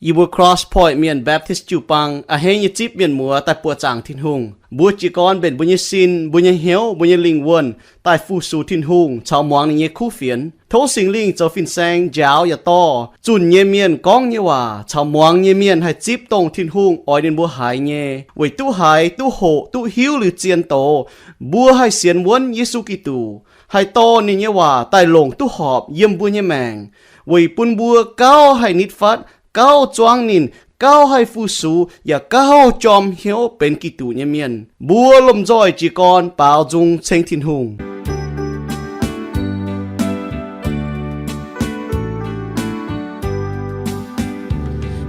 Yie mbuo Cross Point Mienh Baptist jiu-baang a'hneiv nyei zipv mienh muoz daaih buoqc zaangc Tin-Hungh. Mbuo jiez gorn mbenc mbuo nyei sin, mbuo nyei hnyouv, mbuo nyei lingh wuonh daaih fu-sux Tin-Hungh caux muangx ninh nyei kuv fienx. Tov Singx Lingh zoux fin-saeng njaaux yaac dorh zunh nyei mienh gorngv nyei waac caux muangx nyei mienh haih zipv dongh Tin-Hungh oix ninh mbuo haiz nyei, weic duqv haiz, duqv hoqc, duqv hiuv liuz zien doz, mbuo haih sienx wuonv Yesu Giduc, haih dorh ninh nyei waac daaih longc duqv horpc yiem mbuo nyei maengc, weic bun mbuo gauh haih nitv fatv, gauh zuangv ninh, gauh haih fu-sux, yaac gauh jorm hnyouv benx Giduc nyei mienh. Mbuo lomh nzoih jiez gorn baaux nzung ceng Tin-Hungh.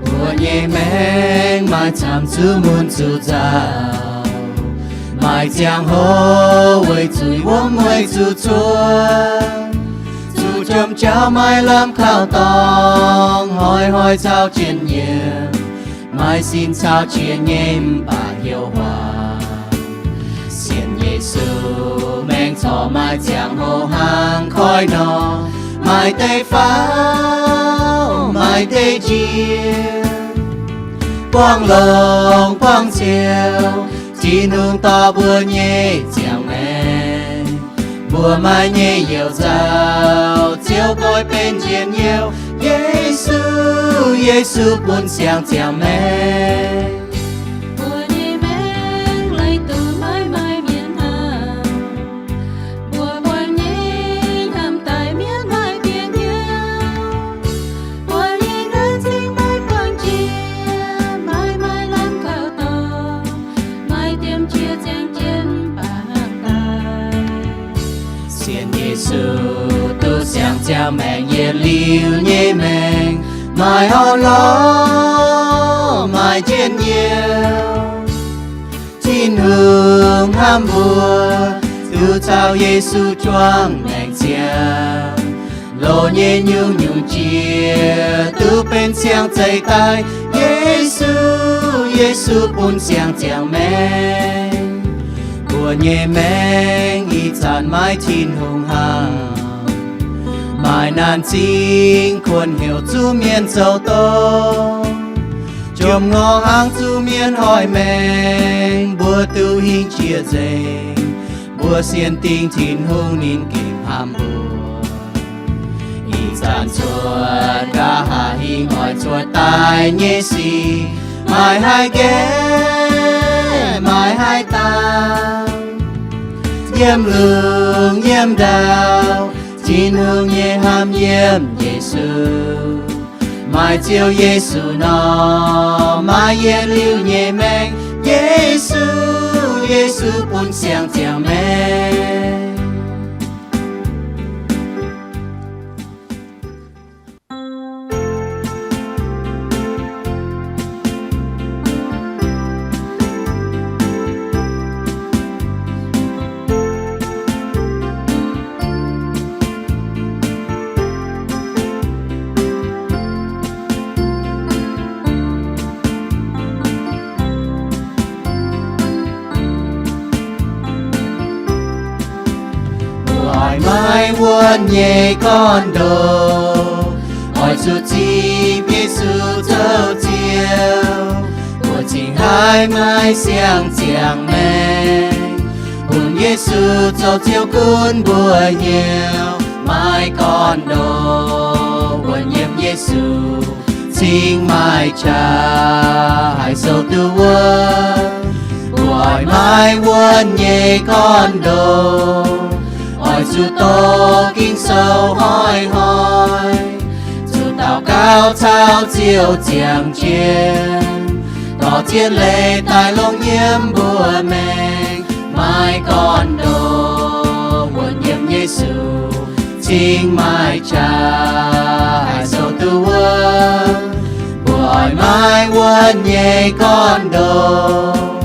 Mbuo nyei maengc maaih camv zuqc mun zuqc nzauh, maaih ziangh hoc weic zuqc wuom, weic zuqc cuotv, zuqc jomc jauv maaih lamh kaux dorngx, hnoi-hnoi caux jienv nyiemc, maaih sin caux jienv nyei mv baac heuc waac. Sienx Yesu maengc corc maaih ziangh hoc hnangv koiv nor, maaih deix faaux, maaih deix njiec, buangh longx buangh ciouv, Tin-Hungh dorh mbuo nyei ziangh maengc. Mbuo maaih nyei youh nzauh, ziouc goiv benx njien-youh. Yesu, Yesu bun siang ziangh maengc. Mbuo nyei maengc laih duqv maiv maaih mienh hnamv. Mbuo buangh nyei hnamv daaih mienv maaih bieqc hnyouv. Mbuo nyei hnamv cingx maiv buangh jiex, maiv maaih lamh kaux dorngx, maaih diemv jiex ziangh jienv mv baac hnangv daaih. Sienx Yesu duqv siang ziangh maengc, yietc liuz nyei maengc maaih orn lorqc, maaih njien-youh. Tin-Hungh hnamv mbuo, duqv caux Yesu juangc maengc ziangh. Loz nyei nyungc-nyungc jiex duqv benx siang-zeih daaih. Yesu, Yesu bun siang ziangh maengc. Mbuo nyei maengc ih zanc maiv Tin-Hungh hnamv, maaih naanc zingh kuonx heuc zuqc mienh zoux doqc. Jomc ngorc hnangv zuqc mienh hoic maengc, mbuo duqv hingh jiex nzengc. Mbuo sienx dingc Tin-Hungh ninh gengh hnamv mbuo. Ih zanc cuotv nqa'haav hingh oix cuotv daaih nyei sic, maaih haaix gaengh, maaih haaix dauh, yiem lungh yiem ndau, Tin-Hungh nyei hnamv yiem Yesu. Maaih Ziouv Yesu nor, maaih yietc liuz nyei maengc. Yesu, Yesu bun siang ziangh maengc. Mbuo oix maaih wuonh nyei gorn-ndoqv, oix zuqc zipv Yesu zoux Ziouv. Mbuo cingx haih maaih siang ziangh maengc, bun Yesu zoux Ziouv gunv mbuo hnyouv. Maaih gorn-ndoqv wuonh yiem Yesu, cingx maaih qaqv haih sou duqv wuov. Mbuo oix maaih wuonh nyei gorn-ndoqv, oix zuqc doqc Ging-Sou hnoi-hnoi, zuqc daux gaux caux Ziouv ziangh jienv, dorh zien leiz daaih longc yiem mbuo maengc. Maaih gorn-ndoqv wuonh yiem Yesu, cingx maaih qaqv haih sou duqv wuov. Mbuo oix maaih wuonh nyei gorn-ndoqv,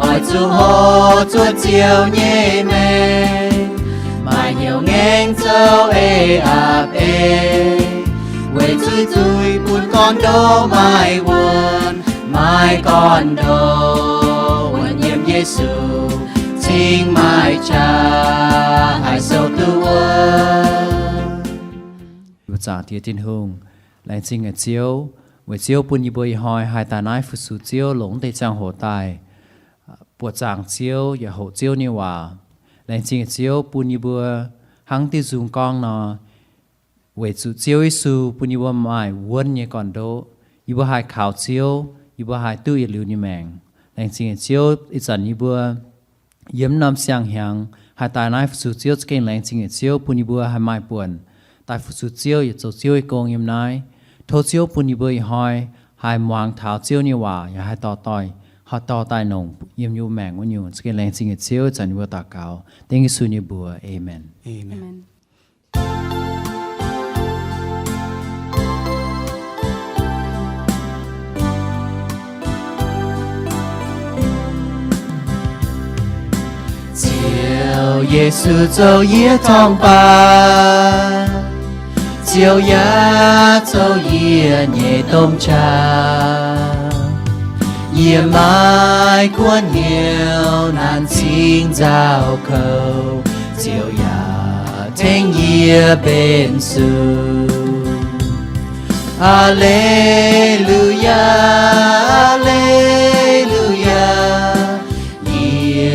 oix zuqc hoqc cuotv Ziouv nyei maengc, maaih hnyouv ngaengc zoux eix aqc beiv, weic zuiz zuiz bun gorn-ndoqv maaih wuonh. Maaih gorn-ndoqv wuonh yiem Yesu, cingx maaih qaqv haih sou duqv wuov. Mbuo zaangc Diex Tin-Hungh, laengz zingh haic Ziouv, Weic Ziouv bun yie mbuo ih hnoi haih daaih naaiv fu-sux Ziouv, longc deix ziangh hoc daaih buoqc zaangc Ziouv yaac hoqc Ziouv nyei waac. Laengz zingh Ziouv bun yie mbuo hnangv diuh nzung gorngv nor, weic zuqc Ziouv Yesu bun yie mbuo maaih wuonv nyei gorn-ndoqv, yie mbuo haih kaux Ziouv, yie mbuo haih duqv yietc liuz nyei maengc. Laengz zingh Ziouv, ih zanc yie mbuo yiem norm siang-hnyangx haih daaih naaiv fu-sux Ziouv, za'gengh laengz zingh Ziouv bun yie mbuo haih maaih buonc daaih fu-sux Ziouv yaac zoux Ziouv nyei gong yiem naaiv. Tov Ziouv bun yie mbuo ih hnoi haih muangx taux Ziouv nyei waac, yaac haih dorh doix, haih dorh daaih nongc yiem yie mbuo maengc wuov nyungc. Za'gengh laengz zingh Ziouv, ih zanc yie mbuo daux gaux dengv Yesu nyei mbuox. Aamen. Ziouv Yesu zoux yie torngv-baaix, Ziouv yaac zoux yie nyei domh qaqv. Yie maaih guoqv hnyouv naanc cingx nzauh kouv, Ziouv yaac tengx yie mbenc sux. Aa^le^lu^yaa, aa^le^lu^yaa, yie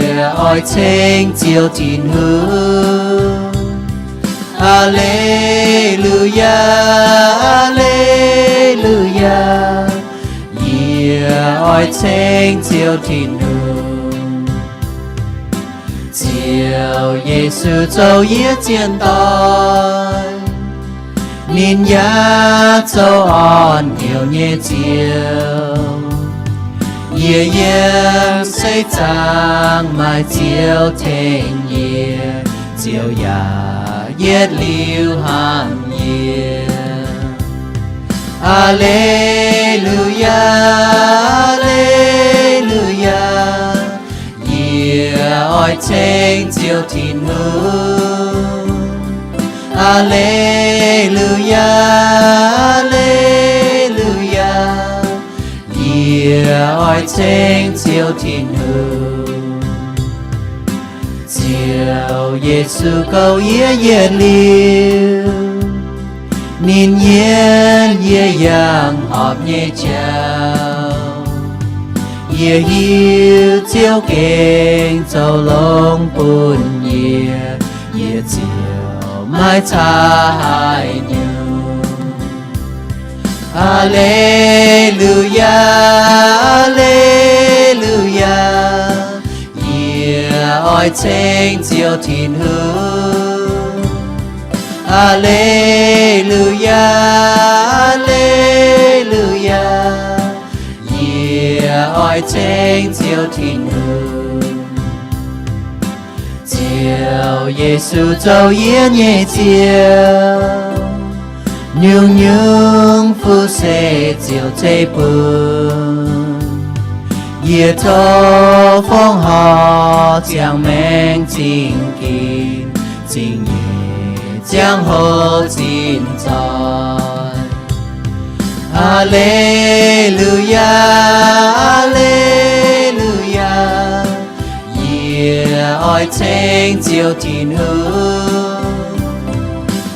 oix ceng Ziouv Tin-Hungh. Aa^le^lu^yaa, aa^le^lu^yaa, yie oix ceng Ziouv Tin-Hungh. Ziouv Yesu zoux yie zien doic, ninh yaac zoux orn hnyouv nyei Ziouv. Yie yiem seix zaangc maaih Ziouv tengx yie, Ziouv yaac yietc liuz hnamv yie. Aa^le^lu^yaa, aa^le^lu^yaa, yie oix ceng Ziouv Tin-Hungh. Aa^le^lu^yaa, aa^le^lu^yaa, yie oix ceng Ziouv Tin-Hungh. Ziouv Yesu goux yie yietc liuz, ninh yienv yie yangh horpc nyei jauv. Yie hiuv Ziouv gengh zoux longx bun yie, yie ziouc maiv caa haaix nyungc. Aa^le^lu^yaa, aa^le^lu^yaa, yie oix ceng Ziouv Tin-Hungh. Aa^le^lu^yaa, aa^le^lu^yaa, yie oix ceng Ziouv Tin-Hungh. Ziouv Yesu zoux yie nyei Ziouv, nyungc-nyungc fu-seix Ziouv zeiv bun. Yie tov fongc horc ziangh maengc zingh ginx, zingh nyeic ziangh hoc zinh zoih. Aa^le^lu^yaa, aa^le^lu^yaa, yie oix ceng Ziouv Tin-Hungh.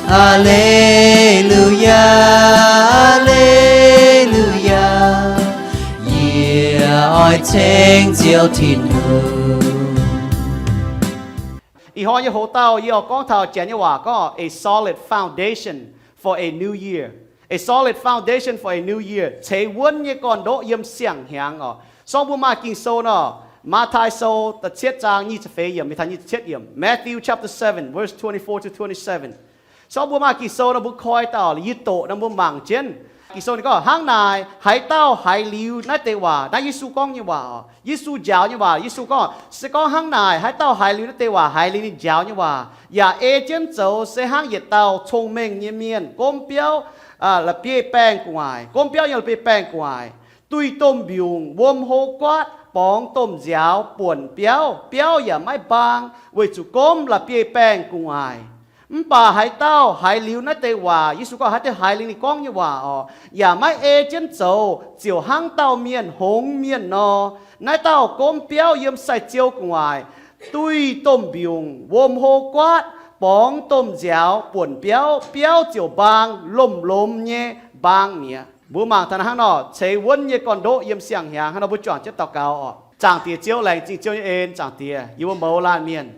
Aa^le^lu^yaa, aa^le^lu^yaa, yie oix ceng Ziouv Tin-Hungh. Ih hnoi nyei hoc-dauh yie oix gorngv taux janx nyei waac gorngv, a solid foundation for a new year. A solid foundation for a new year. Ceix wuonv nyei gorn-ndoqv yiem siang-hnyangx oc. Sorng mbuo maaih Ging-Sou nor, Matv^tai Sou da'cietv zaang nyic ziepc feix yiemc mingh taux nyic ziepc cietv yiemc. Matthew chapter seven, verse twenty-four to twenty-seven. Sorng mbuo maaih Ging-Sou nor, mbuo koi dauh yie doqc nor mbuo mangc jienv. Ging-Sou ninh gorngv, hnangv naaic, haaix dauh haiz liuz naaiv deix waac, naaiv Yesu gorngv nyei waac oc. Yesu njaaux nyei waac. Yesu gorngv, se gorngv hnangv naaic, haaix dauh haiz liuz naaiv deix waac, haiz liuz ninh njaaux nyei waac, yaac ei jienv zoux, se hnangv yietc dauh cong-mengh nyei mienh gomv biauv la'bieiv-baengh gu'nguaaic. Gomv biauv nyei la'bieiv-baengh gu'nguaaic, duih domh mbiungc, wuom hlo guaatv, borngz domh nziaaux buonc biauv. Biauv yaac maiv mbaang, weic zuqc gomv la'bieiv-baengh gu'nguaaic. Mv baac haaix dauh haiz liuz naaiv deix waac, Yesu gorngv haaix dauh haiz liuz ninh gorngv nyei waac oc, yaac maiv ei jienv zoux, ziouc hnangv dauh mienh hngongx mienh nor. Naaiv dauh gomv biauv yiem sai-ziou gu'nguaaic, duih domh mbiungc, wuom hlo guaatv, borngz domh nziaaux buonc biauv. Biauv ziouc mbaang, lomh-lomh nyei mbaang mi'aqv. Mbuo mangc taux naaiv hnangv nor, ceix wuonv nyei gorn-ndoqv yiem siang-hnyangx. Hnangv nor mbuo juangc jienv daux gaux oc. Zaangc Diex Ziouv, laengz zingh Ziouv nyei en. Zaangc Diex, yie mbuo mouz laanh mienh,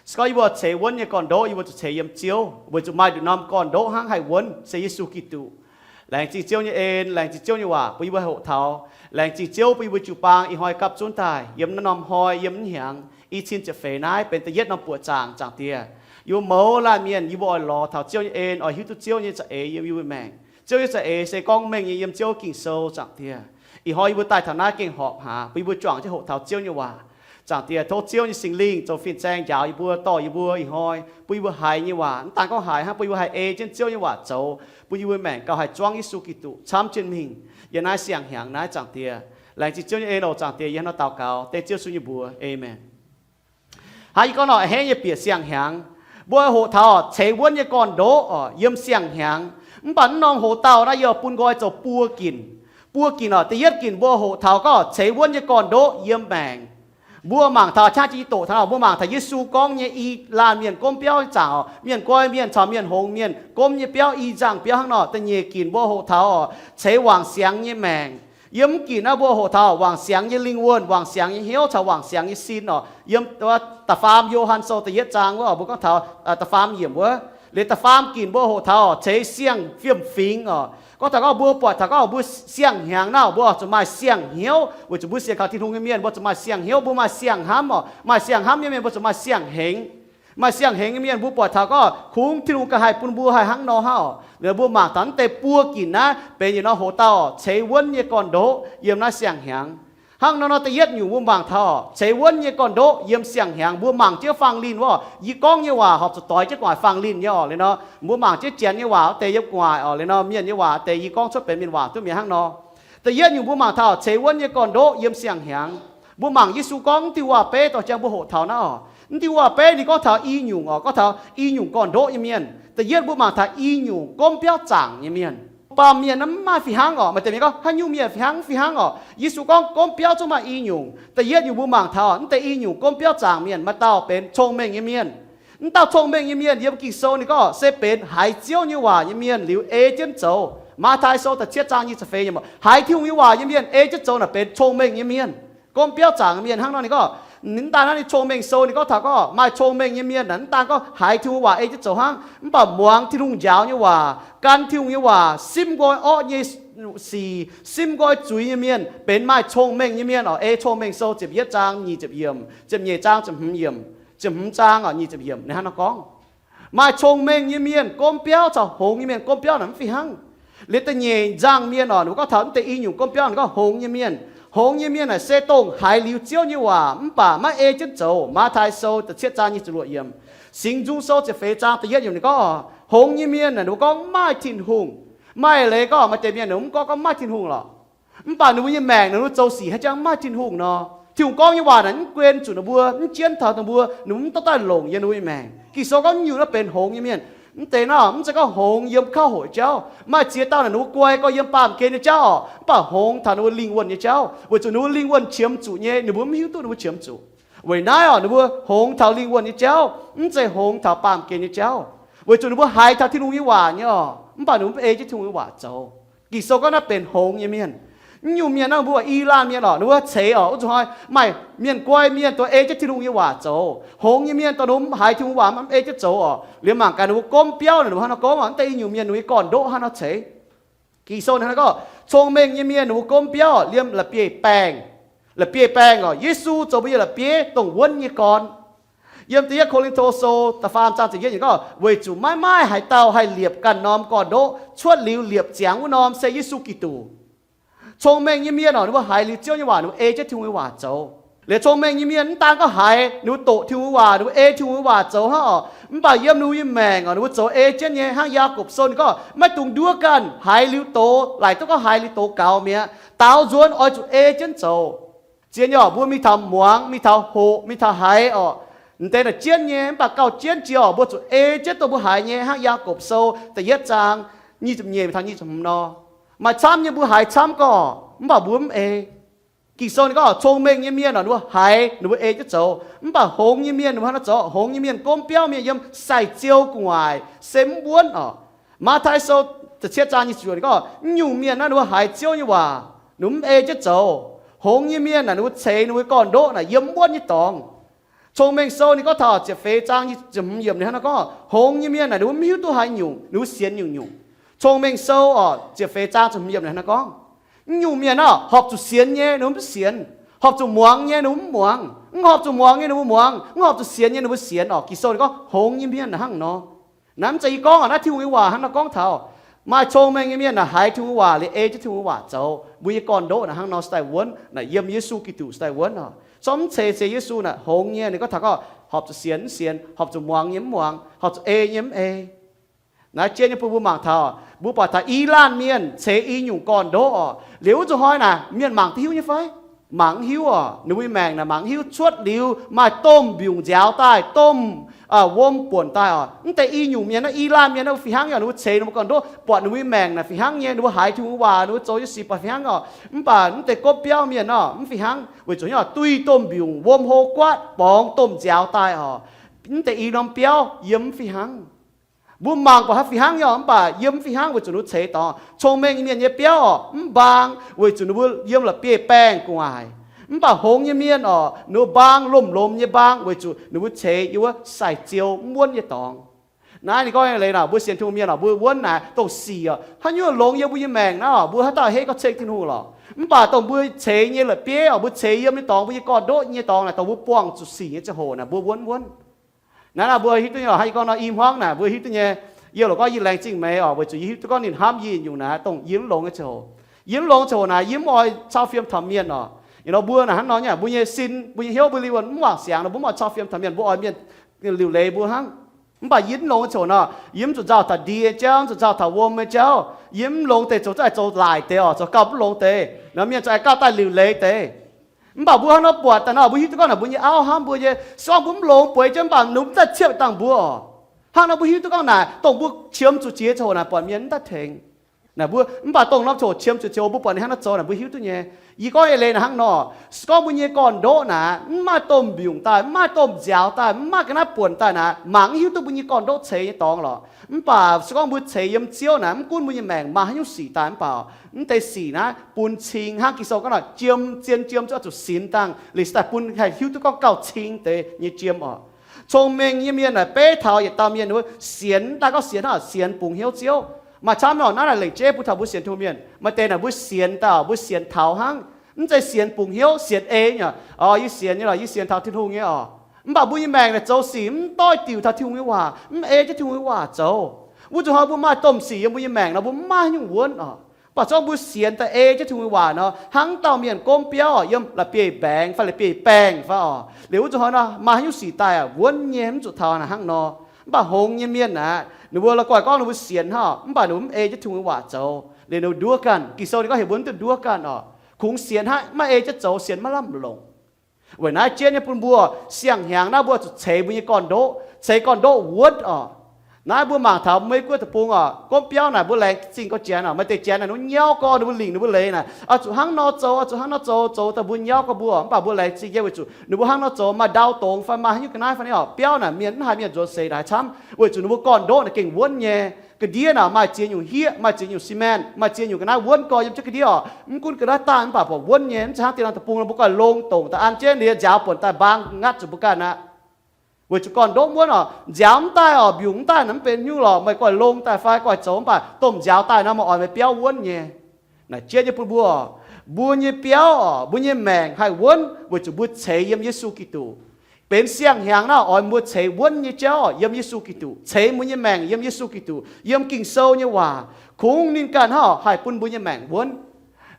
se gorngv yie mbuo ceix wuonv nyei gorn-ndoqv, yie mbuo zuqc ceix yiem Ziouv, weic zuqc maaih nduqc norm gorn-ndoqv hnangv haih wuonv, se Yesu Giduc. Laengz zingh Ziouv nyei en, laengz zingh Ziouv nyei waac bun yie mbuo hoqc taux. Laengz zingh Ziouv bun yie mbuo jiu-baang ih hnoi gapv zunv daaih yiem naaiv norm hnoi, yiem naaiv hnyangx, i cin ziepc feix naaiv benx da'yietv norm buoqc zaangc. Zaangc Diex, yie mbuo mouz laanh mienh, yie mbuo oix lorz taux Ziouv nyei en, oix hiuv duqv Ziouv nyei za'eix yiem yie mbuo maengc. Ziouv nyei za'eix se gorngv mengh nyei yiem Ziouv Ging-Sou. Zaangc Diex, ih hnoi yie mbuo daaih taux naaiv gengh horpc haaix bun yie mbuo juangc jienv hoqc taux Ziouv nyei waac. Zaangc Diex, tov Ziouv nyei Singx Lingh zoux fin-saeng njaaux yie mbuo, dorh yie mbuo ih hnoi, bun yie mbuo haiz nyei waac mv daan gorngv haiz hnangv, bun yie mbuo haih ei jienv Ziouv nyei waac zoux, bun yie mbuo maengc gauh haih zuangv Yesu Giduc camv jienv mingh yiem naaiv siang-hnyangx naaiv. Zaangc Diex, laengz zingh Ziouv nyei en oc. Zaangc Diex, yie hnangv nor daux gaux dengv Ziouv Yesu nyei mbuox, aamen. Hnangv yie gorngv nor, a'hneiv nyei bieqc siang-hnyangx, mbuo hoqc taux ceix wuonv nyei gorn-ndoqv oc yiem siang-hnyangx. Mv baac naaiv norm hoc-dauh naaiv yie oix bun nqoi zoux buo ginc. Buo ginc oc. Da'yietv ginc mbuo hoqc taux gorngv ceix wuonv nyei gorn-ndoqv yiem maengc. Mbuo mangc taux qaqv jiex doqc taux, mbuo mangc taux Yesu gorngv nyei i laanh mienh gomv biauv zaangc oc, mienh goiv mienh caux mienh hngongx mienh gomv nyei biauv, i nzangh biauv hnangv nor. Da'nyeic ginc mbuo hoqc taux oc, ceix wangc siangx nyei maengc. Yiem mv ginc naaiv mbuo hoqc taux wangc siangx nyei lingh wuonh, wangc siangx nyei hnyouv caux wangc siangx nyei sin oc. Yiem da'faam Yo^han Sou da'yietv zaang wuov oc, mbuo gorngv taux da'faam yiemc wuov. Liuz da'faam ginc mbuo hoqc taux ceix siang-fiem-fingx oc. Gorngv taux gorngv mbuo buatc taux gorngv mbuo siang-hnyangx naaiv mbuo zuqc maaih siang-hnyouv, weic zuqc mbuo sienx kaux Tin-Hungh nyei mienh mbuo zuqc maaih siang-hnyouv, mbuo maaih siang-hnamv oc. Maaih siang-hnamv nyei mienh mbuo zuqc maaih siang-hengx. Maaih siang-hengx nyei mienh mbuo buatc taux gorngv kungx Tin-Hungh ganh haih bun mbuo haih hnangv nor hnangv oc. Liuz mbuo mangc taux naaiv deix buo ginc naaiv benx yietc norm hoc-dauh ceix wuonv nyei gorn-ndoqv yiem naaiv siang-hnyangx. Hnangv nor nor da'yietv nyungc mbuo mangc taux ceix wuonv nyei gorn-ndoqv yiem siang-hnyangx, mbuo mangc jienv fangx linh wuov, yie gorngv nyei waac horpc zuqc doix jienv gu'nguaaic fangx linh nyei oc. Liuz nor mbuo mangc jienv janx nyei waac deix yiem gu'nguaaic oc. Liuz nor mienh nyei waac deix yie gorngv cuotv benx mienh waac duqv mi'aqv hnangv nor. Da'yietv nyungc mbuo mangc taux ceix wuonv nyei gorn-ndoqv yiem siang-hnyangx. Mbuo mangc Yesu gorngv mv diuh waac-beiv dorh jangx mbuo hoqc taux naaiv oc. Mv diuh waac-beiv ninh gorngv taux i nyungc oc, gorngv taux i nyungc gorn-ndoqv nyei mienh. Da'yietv mbuo mangc taux i nyungc gomv biauv zaangc nyei mienh. Baamh mienh naaiv mv maaih fih hnangv oc. Maaih deix mienh gorngv haaix nyungc mienh fih hnangv, mv fih hnangv oc. Yesu gorngv gomv biauv zungv maaih i nyungc. Da'yietv nyungc mbuo mangc taux mv deix i nyungc gomv biauv zaangc mienh maaih dauh benx cong-mengh nyei mienh. Mv dauh cong-mengh nyei mienh yiem Ging-Sou ninh gorngv se benx haiz Ziouv nyei waac nyei mienh liuz ei jienv zoux. Matv^taai Sou da'cietv zaang nyic ziepc feix yiemc, haiz Tin-Hungh nyei waac nyei mienh ei jienv zoux naaic benx cong-mengh nyei mienh. Gomv biauv zaangc mienh hnangv nor ninh gorngv, mv daan naaiv ninh cong-mengh sou ninh gorngv taux gorngv maaih cong-mengh nyei mienh naaic mv daan gorngv haiz Tin-Hungh waac ei jienv zoux hnangv, mv baac muangx Tin-Hungh njaaux nyei waac, gan Tin-Hungh nyei waac, simv nqoi orqv nyei sic, simv nqoi zuiz nyei mienh benx maaih cong-mengh nyei mienh oc. Ei Cong-Mengh Sou ziepc yietv zaang nyic ziepc yiemc, ziepc nyeic zaang ziepc hmz yiemc, ziepc hmz zaang oc nyic ziepc yiemc ninh hnangv nor gorngv. Maaih cong-mengh nyei mienh gomv biauv caux hngongx nyei mienh gomv biauv naaic mv fih hnangv. Liuz da'nyeic nzangh mienh oc, ninh mbuo gorngv taux mv deix i nyungc gomv biauv ninh gorngv hngongx nyei mienh. Hngongx nyei mienh naaic se dongh haiz liuz Ziouv nyei waac mv baac maiv ei jienv zoux. Matv^taai Sou da'cietv zaang nyic ziepc luoqc yiemc, Singx Nzung Sou ziepc feix zaang da'yietv yiemc ninh gorngv, hngongx nyei mienh naaic ninh mbuo gorngv mv maaih Tin-Hungh. Maaih leiz gorngv maaih deix mienh ninh mv gorngv gorngv mv maaih Tin-Hungh lorqc. Mv baac ninh mbuo nyei maengc ninh mbuo zoux sic haiz jangx mv maaih Tin-Hungh nor. Tin-Hungh gorngv nyei waac naaic mv guen zuqc ninh mbuo, mv jienv taux ninh mbuo, ninh mbuo mv dorh daaih longc yiem ninh mbuo nyei maengc. Ging-Sou gorngv nyungc naaiv benx hngongx nyei mienh. Mv deix naaiv mv zeiz gorngv hngongx yiem kauv hoic jauv. Maaih ziex dauh naaic ninh mbuo guai gorngv yiem baamh gen nyei jauv oc, mv baac hngongx taux ninh mbuo lingh wuonh nyei jauv, weic zuqc ninh mbuo lingh wuonh qiemx zuqc nyei, ninh mbuo mv hiuv duqv ninh mbuo qiemx zuqc. Weic naaiv oc, ninh mbuo hngongx taux lingh wuonh nyei jauv, mv zeiz hngongx taux baamh gen nyei jauv. Weic zuqc ninh mbuo haiz taux Tin-Hungh nyei waac nyei oc, mv baac ninh mbuo mv ei jienv Tin-Hungh nyei waac zoux. Ging-Sou gorngv naaiv benx hngongx nyei mienh. Mv nyungc mienh naaiv mbuo i laanh mienh oc, ninh mbuo ceix oc, wuov zuqc hnoi maaih mienh guai mienh dongh ei jienv Tin-Hungh nyei waac zoux. Hngongx nyei mienh dongh ninh mbuo mv haiz Tin-Hungh waac mv ei jienv zoux oc. Liuz mangc gaax ninh mbuo gomv biauv naaic, ninh mbuo hnangv nor gorngv, mv deix i nyungc mienh ninh mbuo nyei gorn-ndoqv hnangv nor ceix. Ging-Sou ninh hnangv nor gorngv, cong-mengh nyei mienh ninh mbuo gomv biauv liemh la'bieiv-baengh. La'bieiv-baengh oc, Yesu zoux mbuo nyei la'bieiv dongh wuonv nyei gorn. Yiem da'yietv Ko^lin^to Sou da'faam zaang ziepc yietv yiemc gorngv, weic zuqc maiv maaih haaix dauh haih liepc ganh norm gorn-ndoqv cuotv liuz liepc ziangx wuov norm se Yesu Giduc. Cong-mengh nyei mienh oc, ninh mbuo haiz liuz Ziouv nyei waac, ninh mbuo ei jienv Tin-Hungh nyei waac zoux. Liuz cong-mengh nyei mienh mv daan gorngv haiz, ninh mbuo doqc Tin-Hungh nyei waac, ninh mbuo ei Tin-Hungh nyei waac zoux hnangv oc, mv baac yiem ninh mbuo nyei maengc oc, ninh mbuo zoux ei jienv nyei hnangv Yaagorpc Sou ninh gorngv, maiv dungx nduov ganh haiz liuz doz, laaic duqv gorngv haiz liuz doz gaux mi'aqv. Daaux nzuonx oix zuqc ei jienv zoux. Zien nyei oc, mbuo mingh taux muangx, mingh taux hoqc, mingh taux haiz oc, m'deix naaic jienv nyei, mv baac gauh jienv jiex oc, mbuo zuqc ei jienv dongh mbuo haiz nyei hnangv Yaagorpc Sou da'yietv zaang nyic ziepc nyeic taux nyic ziepc hmz nor. Maaih camv nyei mbuo haiz camv gorngv, mv baac mbuo mv ei. Ging-Sou ninh gorngv cong-mengh nyei mienh oc, ninh mbuo haiz, ninh mbuo ei jienv zoux, mv baac hngongx nyei mienh ninh mbuo hnangv nor zoux. Hngongx nyei mienh gomv biauv mienh yiem sai-ziou gu'nguaaic se mv wuonv oc. Matv^taai Sou Ziepc cietv zaang nyic ziepc juoc ninh gorngv, mv nyungc mienh naaiv ninh mbuo haiz Ziouv nyei waac, ninh mbuo mv ei jienv zoux. Hngongx nyei mienh naaic ninh mbuo ceix ninh mbuo gorn-ndoqv naaic yiem wuonv nyei dorngx. Cong-mengh Sou ninh gorngv taux ziepc feix zaang ziepc hmz yiemc ninh hnangv naaiv gorngv, hngongx nyei mienh naaic ninh mbuo mv hiuv duqv haaix nyungc, ninh mbuo sienx nyungc-nyungc. Cong-mengh Sou orqc, ziepc feix zaang ziepc hmz yiemc ninh hnangv naaiv gorngv, mv nyungc mienh orqc, horpc zuqc sienx nyei ninh mbuo mv sienx, horpc zuqc muangx nyei ninh mbuo mv muangx, mv horpc zuqc muangx nyei ninh mbuo muangx, mv horpc zuqc sienx nyei ninh mbuo sienx orqc. Ging-Sou ninh gorngv hngongx nyei mienh naaic hnangv nor. Naaiv mv zeiz yie gorngv orqc, naaiv Tin-Hungh nyei waac hnangv naaiv gorngv taux. Maaih cong-mengh nyei mienh naaic haiz Tin-Hungh nyei waac liuz ei jienv Tin-Hungh nyei waac zoux, mbuo nyei gorn-ndoqv naaic hnangv nor se daaih wuonv, naaic yiem Yesu Giduc se daaih wuonv orqc. Zorqv mv ceix, ceix Yesu naaic hngongx nyei, ninh gorngv taux gorngv horpc zuqc sienx mv sienx, horpc zuqc muangx nyei mv muangx, horpc zuqc ei nyei mv ei. Naaiv jienv nyei bun mbuo mangc taux, mbuo buatc taux i laanh mienh ceix i nyungc gorn-ndoqv orqc. Liuz wuov zuqc hnoi naaic mienh mangc duqv hiuv nyei fai? Mangc mv hiuv orqc. Ninh mbuo nyei maengc naaic mangc mv hiuv. Cuotv liuz maaih domh mbiungc nziaaux daaih, domh wuom buonc daaih orqc. Mv deix i nyungc mienh naaiv, i laanh mienh naaiv fih hnangv nyei, ninh mbuo ceix ninh mbuo gorn-ndoqv, buatc ninh mbuo nyei maengc naaic fih hnangv nyei, ninh mbuo haiz Tin-Hungh waac, ninh mbuo zoux nyei sic buatc fih hnangv orqc. Mv baac mv deix gomv biauv mienh orqc, mv fih hnangv, weic zuqc nyei orqc, duih domh mbiungc wuom hlo guaatv borngz domh nziaaux daaih orqc. Mv deix i norm biauv yiem mv fih hnangv. Mbuo mangc buatc haaix fih hnangv nyei orqc, mv baac yiem mv fih hnangv weic zuqc ninh mbuo ceix dorngx. Cong-mengh mienh nyei biauv orqc, mv mbaang weic zuqc ninh mbuo yiem la'bieiv baengh gu'nguaaic. Mv baac hngongx nyei mienh orqc, ninh mbuo mbaang lomh lomh nyei mbaang weic zuqc ninh mbuo ceix yiem wuov sai-ziou mv wuonv nyei dorngx. Naaiv ninh gorngv nyei leiz nor, mbuo sienx Tin-Hungh mienh orqc, mbuo wuonv naaic dongh sic orqc, haaix nyungc longx yiem mbuo nyei maengc naaiv orqc, mbuo haaix dauh hei gorngv ceng Tin-Hungh lorqc. Mv baac dongh mbuo ceix nyei la'bieiv orqc, mbuo ceix yiem nyei dorngx, mbuo nyei gorn-ndoqv nyei dorngx naaic, dongh mbuo buangh zuqc sic nyei ziangh hoc naaic, mbuo wuonv wuonv. Naaiv naaic mbuo hiuv duqv nyei, hnangv yie gorngv nor, i hmuangv naaic mbuo hiuv duqv nyei. Yie loc gorngv yie laengz zingh meih orqc, weic zuqc yie hiuv duqv gorngv ninh hnamv yie nyungc naaic, dongh yie mv longx nyei ziangh hoc. Yie mv longx ziangh hoc naaic, yie mv oix cau fiem taux mienh orqc. Ih nor mbuo naaic hnangv nor nyei, mbuo nyei sin, mbuo nyei hnyouv, mbuo liuz mv wangc siangx nor, mbuo mv oix cau fiem taux mienh, mbuo oix mienh liuc leiz mbuo hnangv. Mv baac yie mv longx ziangh hoc nor, yie mv zuqc nzauh taux ndie nyei jauv, mv zuqc nzauh taux wuom nyei jauv. Yie mv longx deix zoux za'gengh zoux laaic deix orqc, zoux gauh mv longx deix nor, mienh za'gengh gauh daaih liuc leiz deix. Mv baac mbuo hnangv nor buatc daaih nor, mbuo hiuv duqv gorngv naaic mbuo nyei auv hnamv mbuo nyei. Se gorngv mbuo mv longx bueix jienv, mv baac ninh mv daaih ciepv dangh mbuo orqc. Hnangv nor mbuo hiuv duqv gorngv naaic, dongh mbuo qiemx zuqc jiex ziangh hoc naaic, buatc mienh mv daaih tengx naaic mbuo. Mv baac dongh norm ziangh hoc qiemx zuqc jiex, mbuo buatc ninh hnangv nor zoux naaic, mbuo hiuv duqv nyei. Yie gorngv eix leiz naaic hnangv nor, se gorngv mbuo nyei gorn-ndoqv naaic mv maaih domh mbiungc daaih, mv maaih domh nziaaux daaih, mv maaih ga'naaiv buonc daaih naaic, mangc mv hiuv duqv mbuo nyei gorn-ndoqv ceix nyei dorngx lorqc. Mv baac se gorngv mbuo ceix yiem Ziouv naaic, mv gunv mbuo nyei maengc maaih haaix nyungc sic daaih mv baac, mv deix sic naaiv bun cing hnangv Ging-Sou gorngv nor, jiem, zien jiem zuqc zuqc sinx dangh, liuz se daaih bun haih hiuv duqv gorngv gauh cing deix nyei jiem orqc. Cong-mengh nyei mienh naaic beiv taux yietc dauh mienh wuov sienx daaih, gorngv sienx hnangv sienx bungx hnyouv Ziouv. Maaih camv nor naaiv naaic lengc jeiv bun taux mbuo sienx Tin-Hungh mienh. Maaih deix naaic mbuo sienx daaih, mbuo sienx taux hnangv, mv zeiz sienx bungx hnyouv, sienx ei nyei. Orqc, yie sienx nyei lorqc, yie sienx taux Tin-Hungh nyei orqc. Mv baac mbuo nyei maengc naaic zoux sic mv doix-diuc taux Tin-Hungh nyei waac, mv ei jienv Tin-Hungh nyei waac zoux. Wuov zuqc hnoi mbuo maaih domh sic yiem mbuo nyei maengc nor, mbuo mv maaih haaix nyungc wuonv orqc. Mv baac zorqv mbuo sienx daaih ei jienv Tin-Hungh nyei waac nor, hnangv dauh mienh gomv biauv orqc, yiem la'bieiv-mbaengx fai la'bieiv-baengh fai orqc, liuz wuov zuqc hnoi nor maaih haaix nyungc sic daaih orqc, wuonv nyei, mv zuqc taux naaic hnangv nor. Mv baac hngongx nyei mienh aeqv, ninh mbuo la'guaih gorngv ninh mbuo sienx hnangv, mv baac ninh mbuo mv ei jienv Tin-Hungh nyei waac zoux, liuz ninh mbuo nduov ganh. Ging-Sou ninh gorngv heuc mbuo mv duqv nduov ganh orqc. Kungx sienx hnangv, mv baac ei jienv zoux sienx maiv lamh longc. Weic naaiv jienv nyei bun mbuo siang-hnyangx naaiv mbuo zuqc ceix mbuo nyei gorn-ndoqv, ceix gorn-ndoqv wuonv orqc. Naaiv mbuo mangc taux Meiv Guoqv deic-bung orqc, gomv biauv naaic mbuo laengz zingh gorx-janx orqc. Maaih deix janx naaic ninh mbuo nyauv gorx ninh mbuo lingc ninh mbuo leiz naaic, oix zuqc hnangv nor zoux, oix zuqc hnangv nor zoux, zoux daaih mbuo nyauv gorx mbuo orqc. Mv baac mbuo laengz zingh nyei weic zuqc ninh mbuo hnangv nor zoux maaih ndau dongz fai maaih haaix nyungc ga'naaiv fai ni orqc, biauv naaic mienh mv haih mienh nzuonx seix naaic haaix camv, weic zuqc ninh mbuo gorn-ndoqv naaic gengh wuonv nyei. Ga'ndiev naaic maaih ziex nyungc hieqv, maaih ziex nyungc cement, maaih ziex nyungc ga'naaiv wuonv gorx yiem jienv ga'ndiev orqc. Mv gunv ga'naaiv daaih mv baac buatc wuonv nyei, mv zeiz hnangv dinh norm deic-bung nor mbuo goiv longx dongc daaih an jienv ninh nziaaux buonc daaih mbaang ngatv zuqc mbuo ganh aqv. Weic zuqc gorn-ndoqv wuonv orqc, nziaaux mv daaih orqc, mbiungc mv daaih naaic mv benx haaix nyungc lorqc, meih goiv longx daaih fai goiv zoux mv baac domh nziaaux daaih nor meih oix meih biauv wuonv nyei. Naaic jienv nyei bun mbuo orqc, mbuo nyei biauv orqc, mbuo nyei maengc haih wuonv weic zuqc mbuo ceix yiem Yesu Giduc. Benx siang-hnyangx naaiv oix mbuo ceix wuonv nyei jauv yiem Yesu Giduc, ceix mbuo nyei maengc yiem Yesu Giduc, yiem Ging-Sou nyei waac. Kungx ninh ganh hnangv haih bun mbuo nyei maengc wuonv.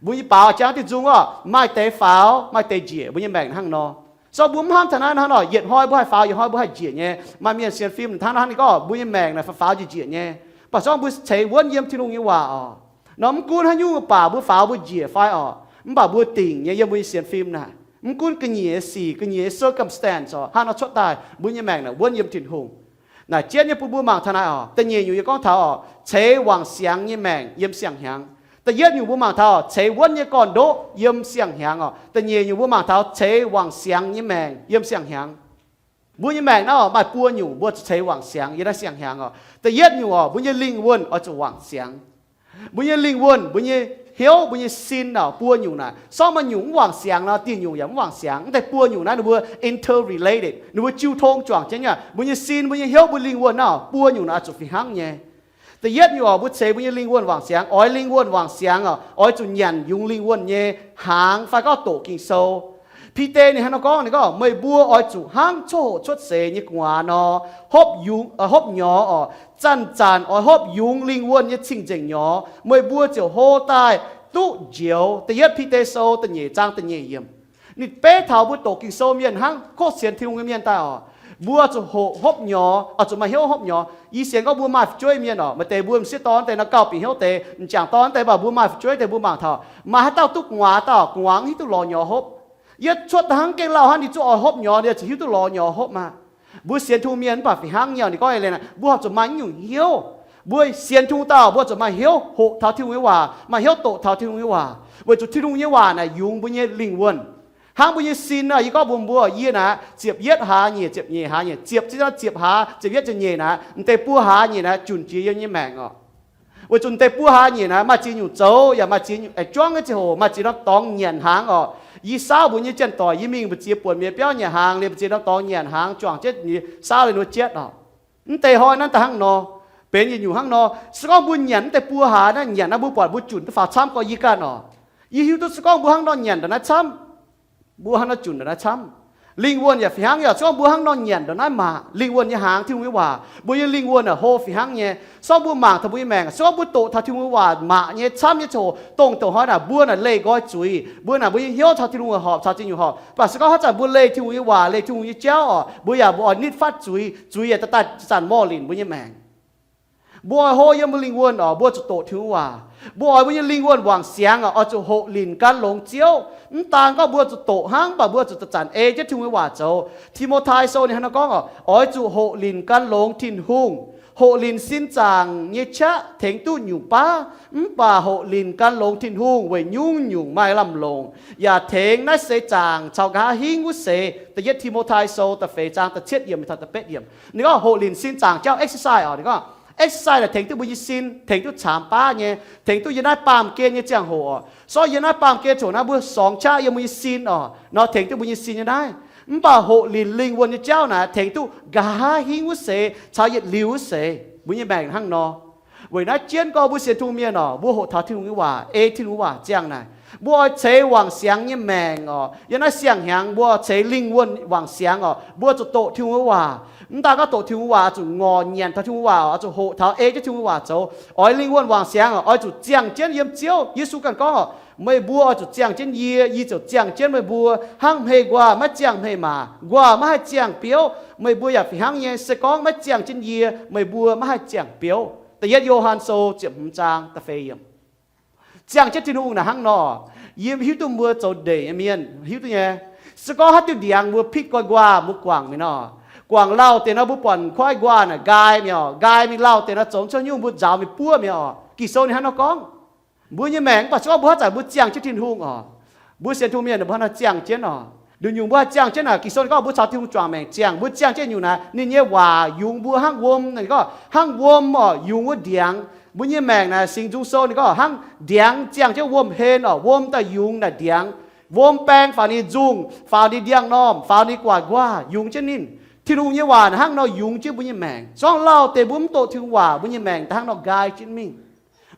Mbuo nyei baaux jangx diuh nzung orqc, maaih deix faaux, maaih deix njiec. Mbuo nyei maengc hnangv nor. So mbuo mv hnamv taux naaiv hnangv nor, yietc hnoi mbuo haih faaux, yietc hnoi mbuo haih njiec nyei. Maaih mienh sienx fim hnangv naaiv ninh gorngv mbuo nyei maengc naaic faaux njiec njiec nyei. Mv baac se gorngv mbuo ceix wuonv yiem Tin-Hungh nyei waac orqc, nor mv gunv haaix nyungc baac mbuo faaux mbuo njiec fai orqc, mv baac mbuo dingc nyei yiem mbuo nyei sienx fim naaic. Mv gunv ga'nyiec sic, ga'nyiec circumstance orqc, hnangv nor cuotv daaih, mbuo nyei maengc naaic wuonv yiem Tin-Hungh. Naaic jienv nyei bun mbuo mangc taux naaic orqc, da'nyeic nyungc yie gorngv taux orqc, ceix wangc siangx nyei maengc yiem siang-hnyangx. Da'yietv nyungc mbuo mangc taux ceix wuonv nyei gorn-ndoqv yiem siang-hnyangx orqc. Da'nyeic nyungc mbuo mangc taux ceix wangc siangx nyei maengc yiem siang-hnyangx. Mbuo nyei maengc naaiv orqc, maaih buo nyungc mbuo zuqc ceix wangc siangx yiem naaiv siang-hnyangx orqc. Da'yietv nyungc orqc, mbuo nyei lingh wuonh oix zuqc wangc siangx. Mbuo nyei lingh wuonh, mbuo nyei hnyouv, mbuo nyei sin naaic buo nyungc naaic, sorngv maaih nyungc mv wangc siangx nor, dieh nyungc yaac mv wangc siangx. Mv deix buo nyungc naaiv ninh mbuo interrelated, ninh mbuo jiu tong juangc jienv nyei. Mbuo nyei sin, mbuo nyei hnyouv, mbuo lingh wuonh naaic buo nyungc naaic oix zuqc fih hnangv nyei. Da'yietv nyungc oc, mbuo ceix mbuo nyei lingh wuonh wangc siangx, oix lingh wuonh wangc siangx oc, oix zuqc nyanc yungz lingh wuonh nyei hnaangx fai gorngv doqc Ging-Sou. Bide ninh hnangv nor gorngv, ninh gorngv, meih mbuo oix zuqc hnangv coqv hoqc cuotv seix nyei gu'nguaaz nor, hopv yungz, hopv nyorx oc. Zanc-zanc oix hopv yungz lingh wuonh nyei cing-nzengc nyorx, meih mbuo ziouc hlo daaih duqv njoux. Da'yietv Bide Sou da'nyeic zaang da'nyeic yiemc. Ninh beiv taux mbuo doqc Ging-Sou mienh hnangv, kov sienx Tin-Hungh nyei mienh daaih oc, mbuo zuqc hoqc hopv nyorx, oix zuqc maaih hnyouv hopv nyorx. Yie sienx gorngv mbuo maaih fu'jueiv mienh oc, maaih deix mbuo m'sieqv dorn deix nor gauh bieqc hnyouv deix, m'jangc dorn deix, mv baac mbuo maaih fu'jueiv deix mbuo mangc taux, maaih haaix dauh duqv gu'nguaaz dauh, gu'nguaaz mv hiuv duqv lorz nyorx hopv. Yie cuotv daaih hnangv gengh lauh hnangv ninh zungv oix hopv nyorx, ninh ziouc hiuv duqv lorz nyorx hopv maah. Mbuo sienx Tin-Hungh mienh mv baac fih hnangv nyei, ninh gorngv eix leiz naaic, mbuo horpc zuqc maaih naaiv nyungc hnyouv. Mbuo sienx Tin-Hungh dauh mbuo zuqc maaih hnyouv hoqc taux Tin-Hungh nyei waac, maaih hnyouv doqc taux Tin-Hungh nyei waac, weic zuqc Tin-Hungh nyei waac naaic yungz mbuo nyei lingh wuonh. Hnangv mbuo nyei sin naaic, yie gorngv mbuox mbuo, yie naaic ziepc yietv hlaax nyeic, ziepc nyeic hlaax nyeic, ziepc ziex, ziepc hlaax, ziepc yietv, ziepc nyeic naaic, m'deix buo hlaax nyeic naaic junc jiex yiem nyei maengc oc. Weic zuqc m'deix buo hlaax nyeic naaic maaih ziex nyungc zoux, yaac maaih ziex nyungc aengx juangv nyei ziangh hoc, maaih ziex norm dorngx nyanc hnaangx oc. Yie saauv mbuo nyei janx-doic, yie mingh mbu'ziex buonc mienh biauv nyanc hnaangx liuz, mbu'ziex norm dorngx nyanc hnaangx juangc jienv nyei saauv liuz wuov jietv oc. Mv deix hnoi naaiv daaih hnangv nor, benx yietc nyungc hnangv nor. Se gorngv mbuo nyanc mv deix buo hlaax naaiv, nyanc naaiv mbuo buatc mbuo junc duqv faaux camv gorx yie ganh oc. Yie hiuv duqv se gorngv mbuo hnangv nor nyanc ndongc naaiv camv, mbuo hnangv nor junc ndongc naaiv camv. Lingh wuonh yaac fih hnangv nyei, se gorngv mbuo hnangv nor nyanc ndongc naaiv maac, lingh wuonh nyei hnaangx, Tin-Hungh nyei waac, mbuo nyei lingh wuonh naaic hlo fih hnangv nyei. Se gorngv mbuo mangc taux mbuo nyei maengc, se gorngv mbuo doqc taux Tin-Hungh nyei waac maac nyei, camv nyei ziangh hoc, dongh, dongh hnoi naaic mbuo naaic leih nqoi zuiz, mbuo naaic mbuo nyei hnyouv caux Tin-Hungh horpc, caux ziex nyungc horpc. Mv baac se gorngv haaix zanc mbuo leih Tin-Hungh nyei waac, leih Tin-Hungh nyei jauv oc, mbuo yaac mbuo oix nitv fatv zuiz, zuiz yaac daaih zanc-zanc morh linc mbuo nyei maengc. Mbuo oix hlo yiem mbuo lingh wuonh oc, mbuo zuqc doqc Tin-Hungh waac. Mbuo oix mbuo nyei lingh wuonh wangc siangx oc, oix zuqc hoqc linc gan longx Ziouv. Mv daan gorngv mbuo zuqc doqc hnangv, mv baac mbuo zuqc zanc-zanc ei jienv Tin-Hungh nyei waac zoux. Ti^mo^tai Sou ninh hnangv nor gorngv oc, oix zuqc hoqc linc gan longx Tin-Hungh. Hoqc linc sin zaangc nyei qaqv tengx duqv nyungc baav, mv baac hoqc linc gan longx Tin-Hungh weic nyungc-nyungc maaih lamh longc, yaac tengx naaiv seix zaangc caux nqa'haav hingv wuov seix. Da'yietv Ti^mo^tai Sou da'feix zaang da'cietv yiemc taux da'betv yiemc. Ninh gorngv hoqc linc sin zaangc jauv exercise oc. Ninh gorngv exercise naaic tengx duqv mbuo nyei sin tengx duqv caamx baav nyei, tengx duqv yiem naaiv baamh gen nyei ziangh hoc oc. Sortv yiem naaiv baamh gen ziangh hoc naaiv mbuo sorngx qaqv yiem mbuo nyei sin oc, nor tengx duqv mbuo nyei sin nyei naaiv. Mv baac hoqc linc lingh wuonh nyei jauv naaic tengx duqv nqa'haav hingv wuov seix caux yietc liuz wuov seix mbuo nyei maengc hnangv nor. Weic naaiv jienv gorngv mbuo sienx Tin-Hungh mienh oc, mbuo hoqc taux Tin-Hungh nyei waac, ei Tin-Hungh waac ziangh naaic, mbuo oix ceix wangc siangx nyei maengc oc. Yiem naaiv siang-hnyangx mbuo ceix lingh wuonh wangc siangx oc, mbuo zuqc doqc Tin-Hungh nyei waac. Mv daan gorngv doqc Tin-Hungh waac, oix zuqc ngorc nyanc taux Tin-Hungh waac oc, oix zuqc hoqc taux ei jienv Tin-Hungh waac zoux. Oix lingh wuonh wangc siangx oc, oix zuqc ziangh jienv yiem Ziouv. Yesu ganh gorngv oc, meih mbuo oix zuqc ziangh jienv yie, yie ziouc ziangh jienv meih mbuo. Hnangv hmei nquaah maiv ziangh hmei maac, nquaah maiv haih ziangh biouv, meih mbuo yaac fih hnangv nyei. Se gorngv maiv ziangh jienv yie, meih mbuo maiv haih ziangh biouv. Da'yietv Yo^han Sou ziepc hmz zaang da'feix yiemc. Ziangh jienv Tin-Hungh naaic hnangv nor, yie hiuv duqv mbuo zoux ndeic nyei mienh hiuv duqv nyei. Se gorngv haaix diuh ndiangx mbuo pitv nqoi nquaah mbuo guangc mingh nor, guangc lauh deix nor mbuo buatc koiv nquaah naaic nqaai mi'aqv oc. Nqaai mingh lauh deix nor zoux cuotv nyungc mbuo nzaaux mingh buov mi'aqv oc. Ging-Sou ninh hnangv nor gorngv. Mbuo nyei maengc mv baac se gorngv mbuo haaix zanc mbuo ziangh jienv Tin-Hungh oc, mbuo sienx Tin-Hungh mienh mbuo hnangv nor ziangh jienv oc. Nduqc nyungc mbuo haih ziangh jienv naaic, Ging-Sou ninh gorngv mbuo caux Tin-Hungh juangc maengc ziangh. Mbuo ziangh jienv nyungc naaic, ninh nyei waac yungz mbuo hnangv wuom, ninh gorngv hnangv wuom oc, yungz wuov ndiangx. Mbuo nyei maengc naaic, Singx Nzung Sou ninh gorngv hnangv ndiangx ziangh jienv wuom-hlen oc, wuom daaih yungz naaic ndiangx. Wuom baeng faaux ninh nzungh, faaux ninh ndiangx-normh, faaux ninh gu'nguaaic nquaah, yungz jienv ninh. Tin-Hungh nyei waac naaic hnangv nor yungz jienv mbuo nyei maengc. Se gorngv lauh deix mbuo mv doqc Tin-Hungh waac, mbuo nyei maengc daaih hnangv nor nqaai jienv mingh.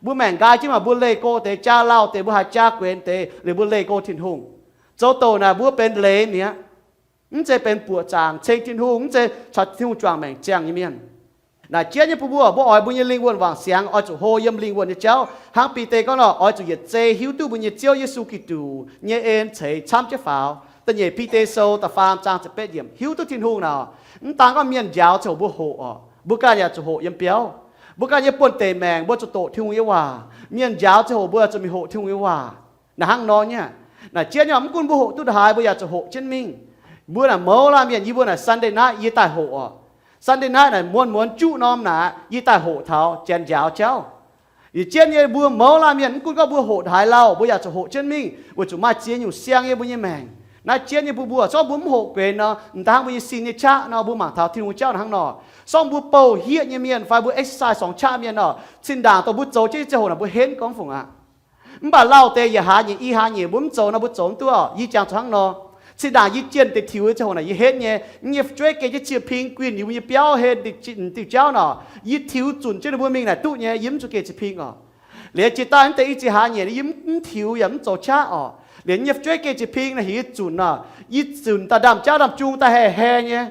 Mbuo maengc nqaai jienv maah, mbuo leih go deix, jaa lauh deix, mbuo haiz jaa guenx deix, liuz mbuo leih go Tin-Hungh. Zoux douc naaic mbuo benx leiz mi'aqv. Mv zeiz benx buoqc zaangc ceng Tin-Hungh, mv zeiz caux Tin-Hungh juangc maengc ziangh nyei mienh. Naaic jienv nyei bun mbuo, mbuo oix mbuo nyei lingh wuonh wangc siangx, oix zuqc hlo yiem lingh wuonh nyei jauv. Hnangv Bide gorngv nor, oix zuqc yietc zei hiuv duqv mbuo nyei Ziouv Yesu Giduc nyei en ceix camv jienv faaux. Da'nyeic Bide Sou da'faam zaang ziepc betv yiemc, hiuv duqv Tin-Hungh naaic, mv daan gorngv mienh njaaux ziangh hoc mbuo hoqc oc, mbuo ganh yaac zuqc hoqc yiem biauv. Mbuo ganh nyei buonv-deic maengc mbuo zuqc doqc Tin-Hungh nyei waac. Mienh njaaux ziangh hoc mbuo zuqc mingh hoqc Tin-Hungh nyei waac. Naaic hnangv nor nyei. Naaic jienv nyei, mv gunv mbuo hoqc duqv ndongc haaix, mbuo yaac zuqc hoqc jienv mingh. Mbuo naaic mouz laanh mienh, yie mbuo naaic Sunday night yie daaih hoqc oc. Sunday night naaic muonz-muonz juqv norm naaic, yie daaih hoqc taux janx njaaux jauv. Yietc jienv nyei mbuo mouz laanh mienh, mv gunv gorngv mbuo hoqc ndongc haaix lauh, mbuo yaac zuqc hoqc jienv mingh, weic zuqc maaih ziex nyungc siang yiem mbuo nyei maengc. Naaiv jienv nyei bun mbuo, se gorngv mbuo mv hoqc guenx nor, m'daaih hnangv mbuo nyei sin nyei qaqv nor, mbuo mangc taux Tin-Hungh jauv naaiv hnangv nor. Se gorngv mbuo bouh hieqv nyei mienh fai mbuo exercise songx qaqv mienh nor, zinh ndaangc dongh mbuo zoux jienv nyei ziangh hoc naaic mbuo henv gorngv fungc aqv. Mv baac lauh deix yietc hlaax nyeic i hlaax nyeic mbuo mv zoux nor, mbuo zoux mv duqv orqc. Yie jangx zuqc hnangv nor, zinh ndaangc yie jienh deix tiux nyei ziangh hoc naaic yie henv nyei. Yie nyei fu'jueiv gengh jienv cie ping guinh yie mbuo nyei biauv hlen diuh jauv nor, yie tiux zunc jienv ninh mbuo mingh naaic duqv nyei, yie mv zuqc gengh cie ping orqc. Liuz jiex daaih mv deix i ziex hlaax nyeic yie mv tiux yaac mv zoux qaqv orqc. Liuz yie nyei fu'jueiv gengh cie ping naaic heuc yie zunc nor, yie zunc daaih ndaamv-jauv ndaamv-jung daaih haih hae nyei.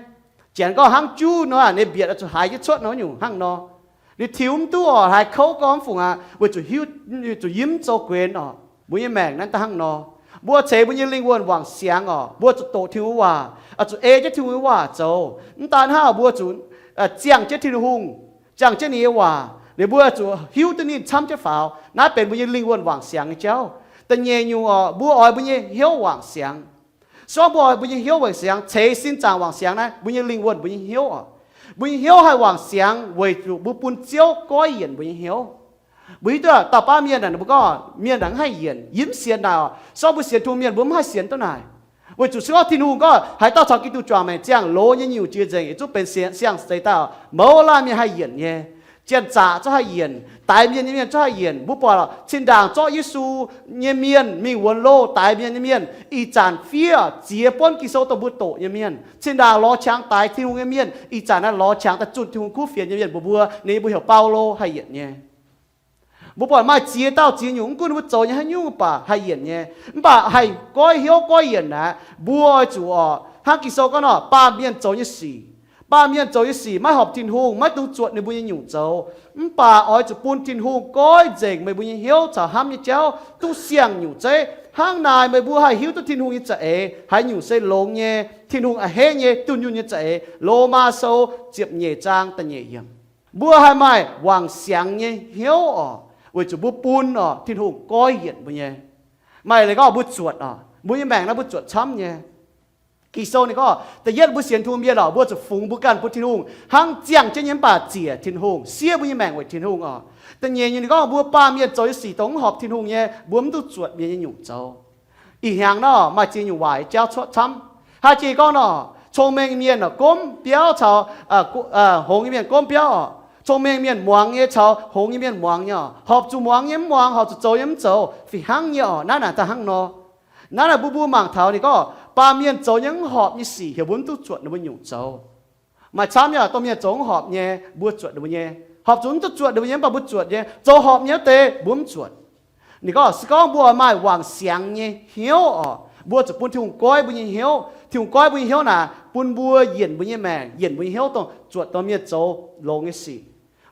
Janx gorngv hnangv juv nor, ninh mbietc oix zuqc haiz jienv cuotv nor nyungc hnangv nor. Ninh tiux mv duqv orqc, haiz kouv gorngv fungc aqv, weic zuqc hiuv, zuqc yie mv zoux guenx orqc. Mbuo nyei maengc naaiv daaih hnangv nor. Mbuo ceix mbuo nyei lingh wuonh wangc siangx orqc, mbuo zuqc doqc Tin-Hungh nyei waac, oix zuqc ei jienv Tin-Hungh nyei waac zoux. Mv daan hnangv, mbuo zuqc ziangh jienv Tin-Hungh, ziangh jienv ninh nyei waac, liuz mbuo zuqc hiuv duqv ninh camv jienv faaux. Naaiv benx mbuo nyei lingh wuonh wangc siangx nyei jauv. Da'nyeic nyungc orqc, mbuo oix mbuo nyei hnyouv wangc siangx. Se gorngv mbuo oix mbuo nyei hnyouv wangc siangx, ceix sin zaangc wangc siangx naaiv, mbuo nyei lingh wuonh, mbuo nyei hnyouv orqc, mbuo nyei hnyouv haih wangc siangx weic zuqc mbuo bun Ziouv goiv yienc mbuo nyei hnyouv. Mbuo hiuv duqv dauh baav mienh naaic, mbuo gorngv mienh naaic mv haih yienc, yie mv sienx naaic orqc. Se gorngv mbuo sienx Tin-Hungh mienh mbuo mv haih sienx duqv naaic. Weic zuqc se gorngv Tin-Hungh gorngv haaix dauh caux Giduc juangc maengc ziangh loz nyei nyungc jiex nzengc, yietc zungv benx siang-, siang-zeix daaih orqc, mouz laanh mienh haih yienc nyei. Janx-zaqc zungv haih yienc, daix mienh nyei mienh zungv haih yienc. Mbuo buatc lorqc, zinh ndaangc zorqv Yesu nyei mienh mingh wuonx loh daix mienh nyei mienh, ih zanc fiev ziex buonv Ging-Sou dongh mbuo doqc nyei mienh. Zinh ndaangc lorz qangx daix Tin-Hungh nyei mienh, ih zanc naaiv lorz qangx daaih zunh Tin-Hungh kuv fienx nyei mienh mbuox mbuo, ninh mbuo heuc Baulo haih yienc nyei. Mbuo buatc maaih ziex dauh ziex nyungc, mv gunv ninh mbuo zoux nyei haaix nyungc baac haih yienc nyei. Mv baac haih goiv hnyouv goiv yienc naaic, mbuo oix zuqc orqc, hnangv Ging-Sou gorngv nor, baamh mienh zoux nyei sic. Baamh mienh zoux nyei sic maiv horpc Tin-Hungh, maiv dungx zuotc ninh mbuo nyei nyungc zoux. Mv baac oix zuqc bun Tin-Hungh goiv nzengc meih mbuo nyei hnyouv caux hnamv nyei jauv duqv siang-nyungc zeiv. Hnangv naaic meih mbuo haih hiuv duqv Tin-Hungh nyei za'eix haaix nyungc se longx nyei, Tin-Hungh a'hneiv nyei, dunh yunh nyei za'eix. Lomaa Sou ziepc nyeic zaang da'nyeic yiemc. Mbuo haih maaih wangc siangx nyei hnyouv orqc, weic zuqc mbuo bun orqc Tin-Hungh goiv yienc mbuo nyei. Maaih leiz gorngv mbuo zuotc orqc, mbuo nyei maengc naaiv mbuo zuotc camv nyei. Ging-Sou ninh gorngv, da'yietv mbuo sienx Tin-Hungh mienh orqc, mbuo zuqc fungx mbuo ganh bun Tin-Hungh hnangv ziangh jienv nyei mv baac ziec Tin-Hungh, siev mbuo nyei maengc weic Tin-Hungh orqc. Da'nyeic nyungc ninh gorngv mbuo baamh mienh zoux nyei sic dongh mv horpc Tin-Hungh nyei, mbuo mv duqv zuotc mienh nyei nyungc zoux. Ih hnyangx nor maaih ziex nyungc waaic nyei jauv cuotv camv. Haaix jiex gorngv nor, cong-mengh mienh orqc, gomv biauv caux hngongx nyei mienh gomv biauv orqc. Cong-mengh mienh muangx nyei caux hngongx nyei mienh muangx nyei orqc. Horpc zuqc muangx nyei mv muangx, horpc zuqc zoux nyei mv zoux, fih hnangv nyei orqc. Naaiv naaic daaih hnangv nor. Naaiv naaic mbuo mbuo mangc taux ninh gorngv baamh mienh zoux nyei mv horpc nyei sic heuc mbuo mv duqv zuotc ninh mbuo nyungc zoux. Maaih camv nyei, dongh mienh zoux mv horpc nyei, mbuo zuotc ninh mbuo nyei. Horpc zuqc mv duqv zuotc ninh mbuo nyei mv baac mbuo zuotc nyei. Zoux horpc nyei wuov deix mbuo mv zuotc. Ninh gorngv, se gorngv mbuo maaih wangc siangx nyei hnyouv orqc, mbuo zuqc bun Tin-Hungh goiv mbuo nyei hnyouv. Tin-Hungh goiv mbuo nyei hnyouv naaic, bun mbuo yienc mbuo nyei maengc, yienc mbuo nyei hnyouv dongh zuotc dongh mienh zoux longx nyei sic.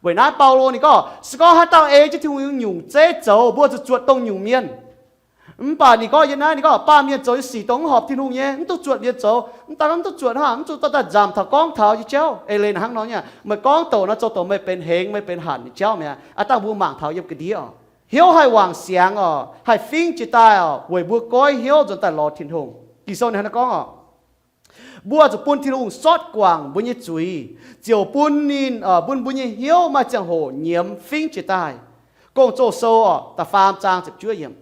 Weic naaiv Baulo ninh gorngv, se gorngv haaix dauh ei jienv Tin-Hungh nyungc zeiv zoux, mbuo zuqc zuotc dongh nyungc mienh. Mv baac ninh gorngv yiem naaiv, ninh gorngv baamh mienh zoux nyei sic dongh mv horpc Tin-Hungh nyei, mv duqv zuotc mienh zoux. Mv daan mv duqv zuotc hnangv, mv zuqc daaih nzamc taux gorngv taux nyei jauv. Eix leiz naaic hnangv nor nyei, meih gorngv douc nor zoux douc meih benx hengx, meih benx hanc nyei jauv mi'aqv. Aav dangh mbuo mangc taux yiem ga'ndiev orqc, hnyouv haih wangc siangx orqc, haih fingx jiex daaih orqc, weic mbuo goiv hnyouv nzuonx daaih lorz Tin-Hungh. Ging-Sou ninh hnangv naaiv gorngv orqc, mbuo zuqc bun Tin-Hungh sortv guangc mbuo nyei zuiz, ziouc bun ninh, bun mbuo nyei hnyouv maaih ziangh hoc nyiemz fingx jiex daaih. Gong-Zoh Sou orqc, da'faam zaang ziepc juov yiemc.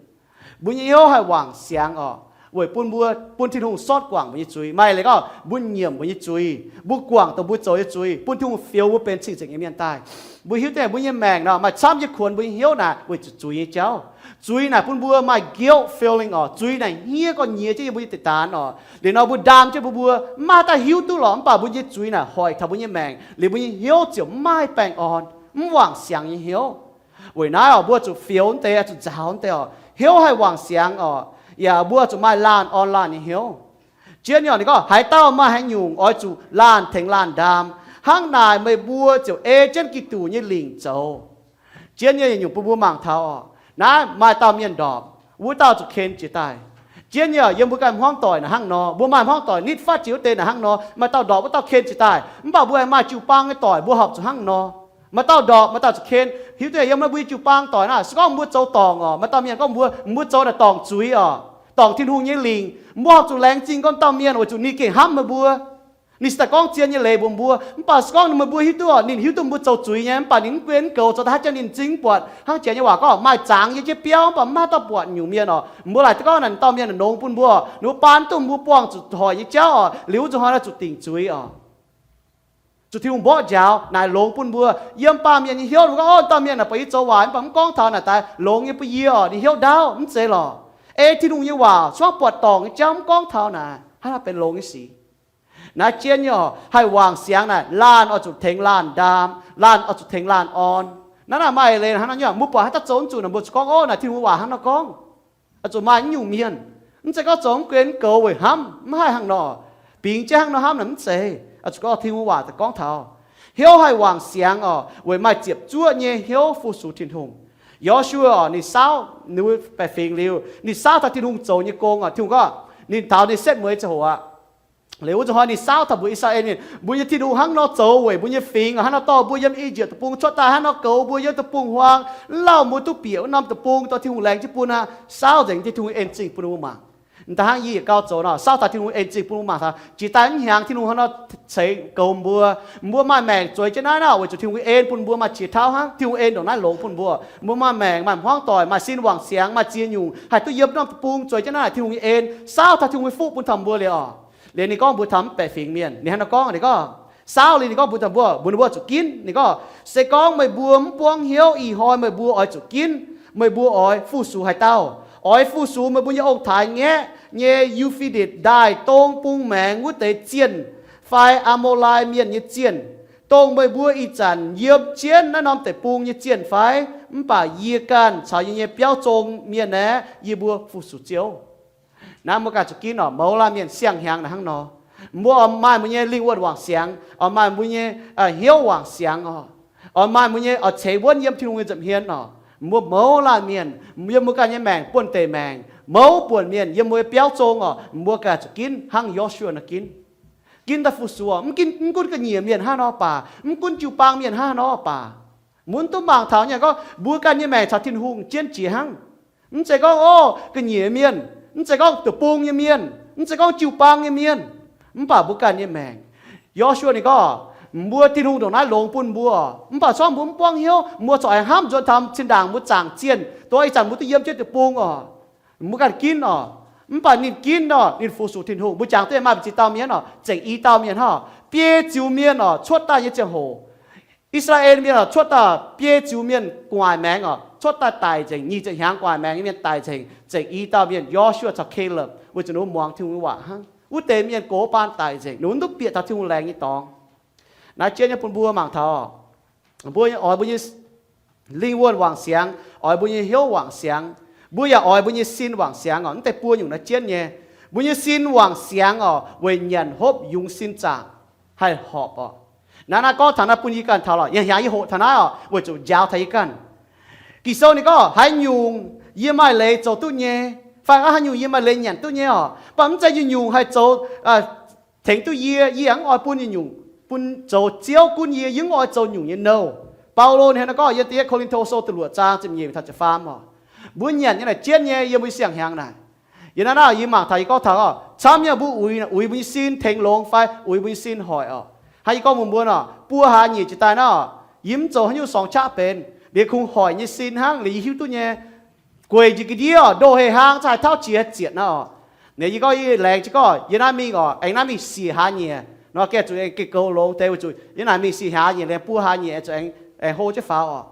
Mbuo nyei hnyouv haih wangc siangx orqc, weic bun mbuo, bun Tin-Hungh sortv guangc mbuo nyei zuiz. Maaih leiz gorngv mbuo nyiemc mbuo nyei zuiz, mbuo guangc dongh mbuo zoux nyei zuiz, bun Tin-Hungh fioux mbuo benx cing-nzengc nyei mienh daaih. Mbuo hiuv duqv mbuo nyei maengc nor maaih camv nyei kuonx mbuo nyei hnyouv naaic weic zuqc zuiz nyei jauv. Zuiz naaic bun mbuo maaih guilt feeling orqc. Zuiz naaic hniev gorngv nyiex jienv yiem mbuo nyei daanh orqc. Liuz nor mbuo ndaam jienv mbuo, mbuo mv maaih haaix dauh hiuv duqv lorqc, mv baac mbuo nyei zuiz naaic hoic taux mbuo nyei maengc, liuz mbuo nyei hnyouv ziouc mv maaih baengh orn, mv wangc siangx nyei hnyouv. Weic naaiv orqc, mbuo zuqc fioux wuov deix, zuqc nzaaux wuov deix orqc, hnyouv haih wangc siangx orqc. Yaac mbuo zuqc maaih laanh orn laanh nyei hnyouv. Jienv nyei orqc, ninh gorngv haaix dauh maaih haaix nyungc oix zuqc laanh tengx laanh ndaam. Hnangv naaic meih mbuo ziouc ei jienv Giduc nyei lingc zoux. Jienv nyei yietc nyungc bun mbuo mangc taux orqc, naaiv maaih dauh mienh ndorpc, wuov dauh zuqc ken jiex daaih. Jienv nyei orqc, yiem mbuo ganh hmuangv doic naaic hnangv nor, mbuo maaih hmuangv doic nitv fatv jiex wuov deix naaic hnangv nor, maaih dauh ndorpc wuov dauh ken jiex daaih. Mv baac mbuo haih maaih jiu-baang nyei doic mbuo horpc zuqc hnangv nor. Maaih dauh ndorpc, maaih dauh zuqc ken. Hiuv duqv yiem naaiv mbuo nyei jiu-baang doic naaic, se gorngv mbuo zoux dorngc orqc, maaih dauh mienh gorngv mbuo, mbuo zoux naaic dorngc zuiz orqc, dorngc Tin-Hungh nyei lingc, mbuo horpc zuqc laengz zingh gorngv dauh mienh weic zuqc ninh gengh hnamv meih mbuo. Ninh se daaih gorngv zien nyei leiz mbuox mbuo, mv baac se gorngv meih mbuo hiuv duqv, ninh hiuv duqv mbuo zoux zuiz nyei, mv baac ninh mv guen mv goux, zoux daaih haaix jangx ninh m'zing mv buatc. Hnangv Janx nyei waac gorngv, maaih zangx yiem jienv biauv, mv baac mv maaih dauh buatc nyungc mienh oc. Mbuo laaic duqv gorngv naaic, dauh mienh longx bun mbuo, ninh mbuo baan duqv mbuo buangh zuqc hoic nyei jauv oc, liuz wuov zuqc hnoi naaiv zuqc dingc zuiz oc. Zuqc Tin-Hungh mborqv njaaux naaic longx bun mbuo. Yiem baamh mienh nyei hnyouv, ninh mbuo gorngv, Ov, dauh mienh naaic buatc yie zoux waaic mv baac mv gorngv taux naaic daaih longx nyei bun yie oc, ninh hnyouv ndaauv. Mv zeiz lorqc. Ei Tin-Hungh nyei waac cuotv buatc dorngc nyei jauv mv gorngv taux naaic, hnangv naaiv benx longx nyei sic. Naaiv jien nyei oc, haih wangc siangx naaic, laanh oix zuqc tengx laanh ndaam, laanh oix zuqc tengx laanh orn. Naaiv naaic maaih leiz hnangv nor nyei, mbuo buatc haaix dauh zoux mv zuqc naaic, mbuo zuqc gorngv, Ov, naaic Tin-Hungh waac hnangv nor gorngv. Oix zuqc maaih naaiv nyungc mienh, mv zeiz gorngv zoux mv guen mv goux weic hnamv, mv haih hnangv nor, bingx jienv hnangv nor hnamv naaic, mv zeiz. Oix zuqc gorngv Tin-Hungh waac daaih gorngv taux. Hnyouv haih wangc siangx oc, weic maaih ziepc zuoqv nyei hnyouv fu-sux Tin-Hungh. Yo^su^waa oc, ninh saauv, ninh mbuo baeqc fingx liuz, ninh saauv taux Tin-Hungh zoux nyei gong oc. Tin-Hungh gorngv, ninh taux ninh setv mueiz ziangh hoc aqv. Liuz wuov zuqc hnoi ninh saauv taux mbuox I^saa^laa^en Mienh, mbuo nyei Tin-Hungh hnangv nor zoux weic mbuo nyei fingx, hnangv nor dorh mbuo yiem I^yipv Deic-Bung cuotv daaih, hnangv nor goux mbuo yiem deic-bung-huaang, mv lauh mbuo duqv bieqc wuov norm deic-bung, dorh Tin-Hungh laengz jienv bun aqv. Saauv nzengc jienv Tin-Hungh en zingh bun mbuo mangc. M'daaih hnangv yie yietc gau zoux nor, saauv taux Tin-Hungh en zingh bun mbuo mangc taux jiex daaih mv hnyangx Tin-Hungh hnangv nor ceix goux mbuo. Mbuo maaih maengc zueiz jienv naaiv nor, weic zuqc Tin-Hungh en bun mbuo maaih qiex tauv hnangv. Tin-Hungh en ndongc naaiv longx bun mbuo. Mbuo maaih maengc, maaih hmuangv doic, maaih sin wangc siangx, maaih ziex nyungc, haih duqv yiem norm deic-bung zueiz jienv naaiv, Tin-Hungh nyei en saauv taux Tin-Hungh nyei fuqv bun taux mbuo liuz oc. Liuz ninh gorngv mbuox taux mv baeqc fingx mienh, ninh hnangv nor gorngv, ninh gorngv, saauv liuz ninh gorngv mbuox taux mbuo, mbuox ninh mbuo zuqc ginv. Ninh gorngv, se gorngv meih mbuo mv buangv hnyouv, ih hnoi meih mbuo oix zuqc ginv. Meih mbuo oix fu-sux haaix dauh? Oix fu-sux meih mbuo nyei ong-taaix-ngaeqv nyei Yu^fe^ditc Ndaaih dong bung maengx wuov deix zienh, fai Aa^mo^lai Mienh nyei zienh, dongh meih mbuo ih zanc yiem jienv naaiv norm deic-bung nyei zienh fai? Mv baac yie ganh caux yie nyei biauv zong mienh aeqv, yie mbuo fu-sux Ziouv. Naaiv mbuo ganh zuqc ginv oc. Mouz laanh mienh siang-hnyangx naaic hnangv nor. Mbuo oix maaih mbuo nyei lingh wuonh wangc siangx, oix maaih mbuo nyei hnyouv wangc siangx oc. Oix maaih mbuo nyei oix ceix wuonv yiem Tin-Hungh nyei nza'hmien oc. Mbuo mouz laanh mienh, yiem mbuo ganh nyei maengc buonv-deic maengc, mouz buonc mienh yiem mbuo nyei biauv zong oc, mbuo ganh zuqc ginv hnangv Yo^su^waa nor ginv. Ginv daaih fu-sux oc. Mv gunv, mv gunv ga'nyiec mienh hnangv nor baac, mv gunv jiu-baang mienh hnangv nor baac, mbuo mv duqv mangc taux nyei gorngv mbuo ganh nyei maengc caux Tin-Hungh jienv jiex hnangv. Mv zeiz gorngv, ov, ga'nyiec mienh, mv zeiz gorngv deic-bung nyei mienh, mv zeiz gorngv jiu-baang nyei mienh, mv baac mbuo ganh nyei maengc. Yo^su^waa ninh gorngv, mbuo Tin-Hungh ndongc naaiv longx bun mbuo, mv baac corc mbuo mv buangv hnyouv, mbuo corc aengx hnamv nzuonx taux zinh ndaangc mbuo zaangc zienh, dongh ih zanc mbuo duqv yiem jienv deic-bung oc. Mbuo ganh ginv oc. Mv baac ninh ginv oc, ninh fu-sux Tin-Hungh. Mbuo jangx duqv maaih ziex dauh mienh oc, zengc i dauh mienh hnangv oc. Biei ziux mienh oc, cuotv daaih nyei ziangh hoc, I^saa^laa^en Mienh oc, cuotv daaih biei ziux mienh gu'nguaaic maengx oc, cuotv daaih daic nzengc. Nyic ziepc hnyangx gu'nguaaic maengx nyei mienh daic nzengc. Zengc i dauh mienh, Yo^su^waa caux Kaleb, weic zuqc ninh mbuo muangx Tin-Hungh nyei waac hnangv. Wuov deix mienh gox baan daic nzengc, ninh mbuo duqv bieqc taux Tin-Hungh laengz nyei dorngx. Naaiv jienv nyei bun mbuo mangc taux, mbuo oix mbuo nyei lingh wuonh wangc siangx, oix mbuo nyei hnyouv wangc siangx. Mbuo yaac oix mbuo nyei sin wangc siangx oc. Mv deix buo nyungc naaiv jienv nyei. Mbuo nyei sin wangc siangx oc, weic nyanc hopv yungz sin zaangc haih horpc oc. Naaiv, naaiv gorngv taux naaiv bun yie ganh taux lorqc. Yie hnyangx yie hoqc taux naaiv oc, weic zuqc njaaux taux yie ganh. Ging-Sou ninh gorngv, haaix nyungc yie maaih leiz zoux duqv nyei, fai haaix nyungc yie maaih leiz nyanc duqv nyei oc, mv baac mv zeiz nyungc-nyungc haih zoux tengx duqv yie. Yie yaac mv oix bun nyungc-nyungc, bun zoux Ziouv gunv yie, yie mv oix zoux nyungc nyei nouh. Baulo ninh hnangv naaiv gorngv yiem da'yietv Ko^lin^to Sou da'luoqc zaang ziepc nyeic taux ziepc faam oc. Mbuo nyanc nyei naaic jienv nyei yiem mbuo siang-hnyangx naaic. Yiem naaiv naaiv yie mangc taux, yie gorngv taux oc, camv nyei mbuo uix, uix mbuo nyei sin tengx longx fai uix mbuo nyei sin hoic oc. Hnangv yie gorngv mbuox mbuo oc, buo hlaax nyieqc jiex daaih naaiv oc, yie mv zoux haaix nyungc sorng qaqv benx, liuz kungx hoic nyei sin hnangv. Liuz yie hiuv duqv nyei, gueic njiec ga'ndiev oc, ndoh heh hlaang za'gengh haih tauv jiex zietc naaiv oc. Naaiv yie gorngv yie laengz jienv gorngv yie naaiv mingh oc, aengx naaiv mingh siec hlaax nyieqc nor, gengh zuqc aengx gengh goux longx deix, weic zuqc yie naaic mingh siec hlaax nyieqc liuz buo hlaax nyieqc zuqc aengx, aengx hlo jienv faaux oc.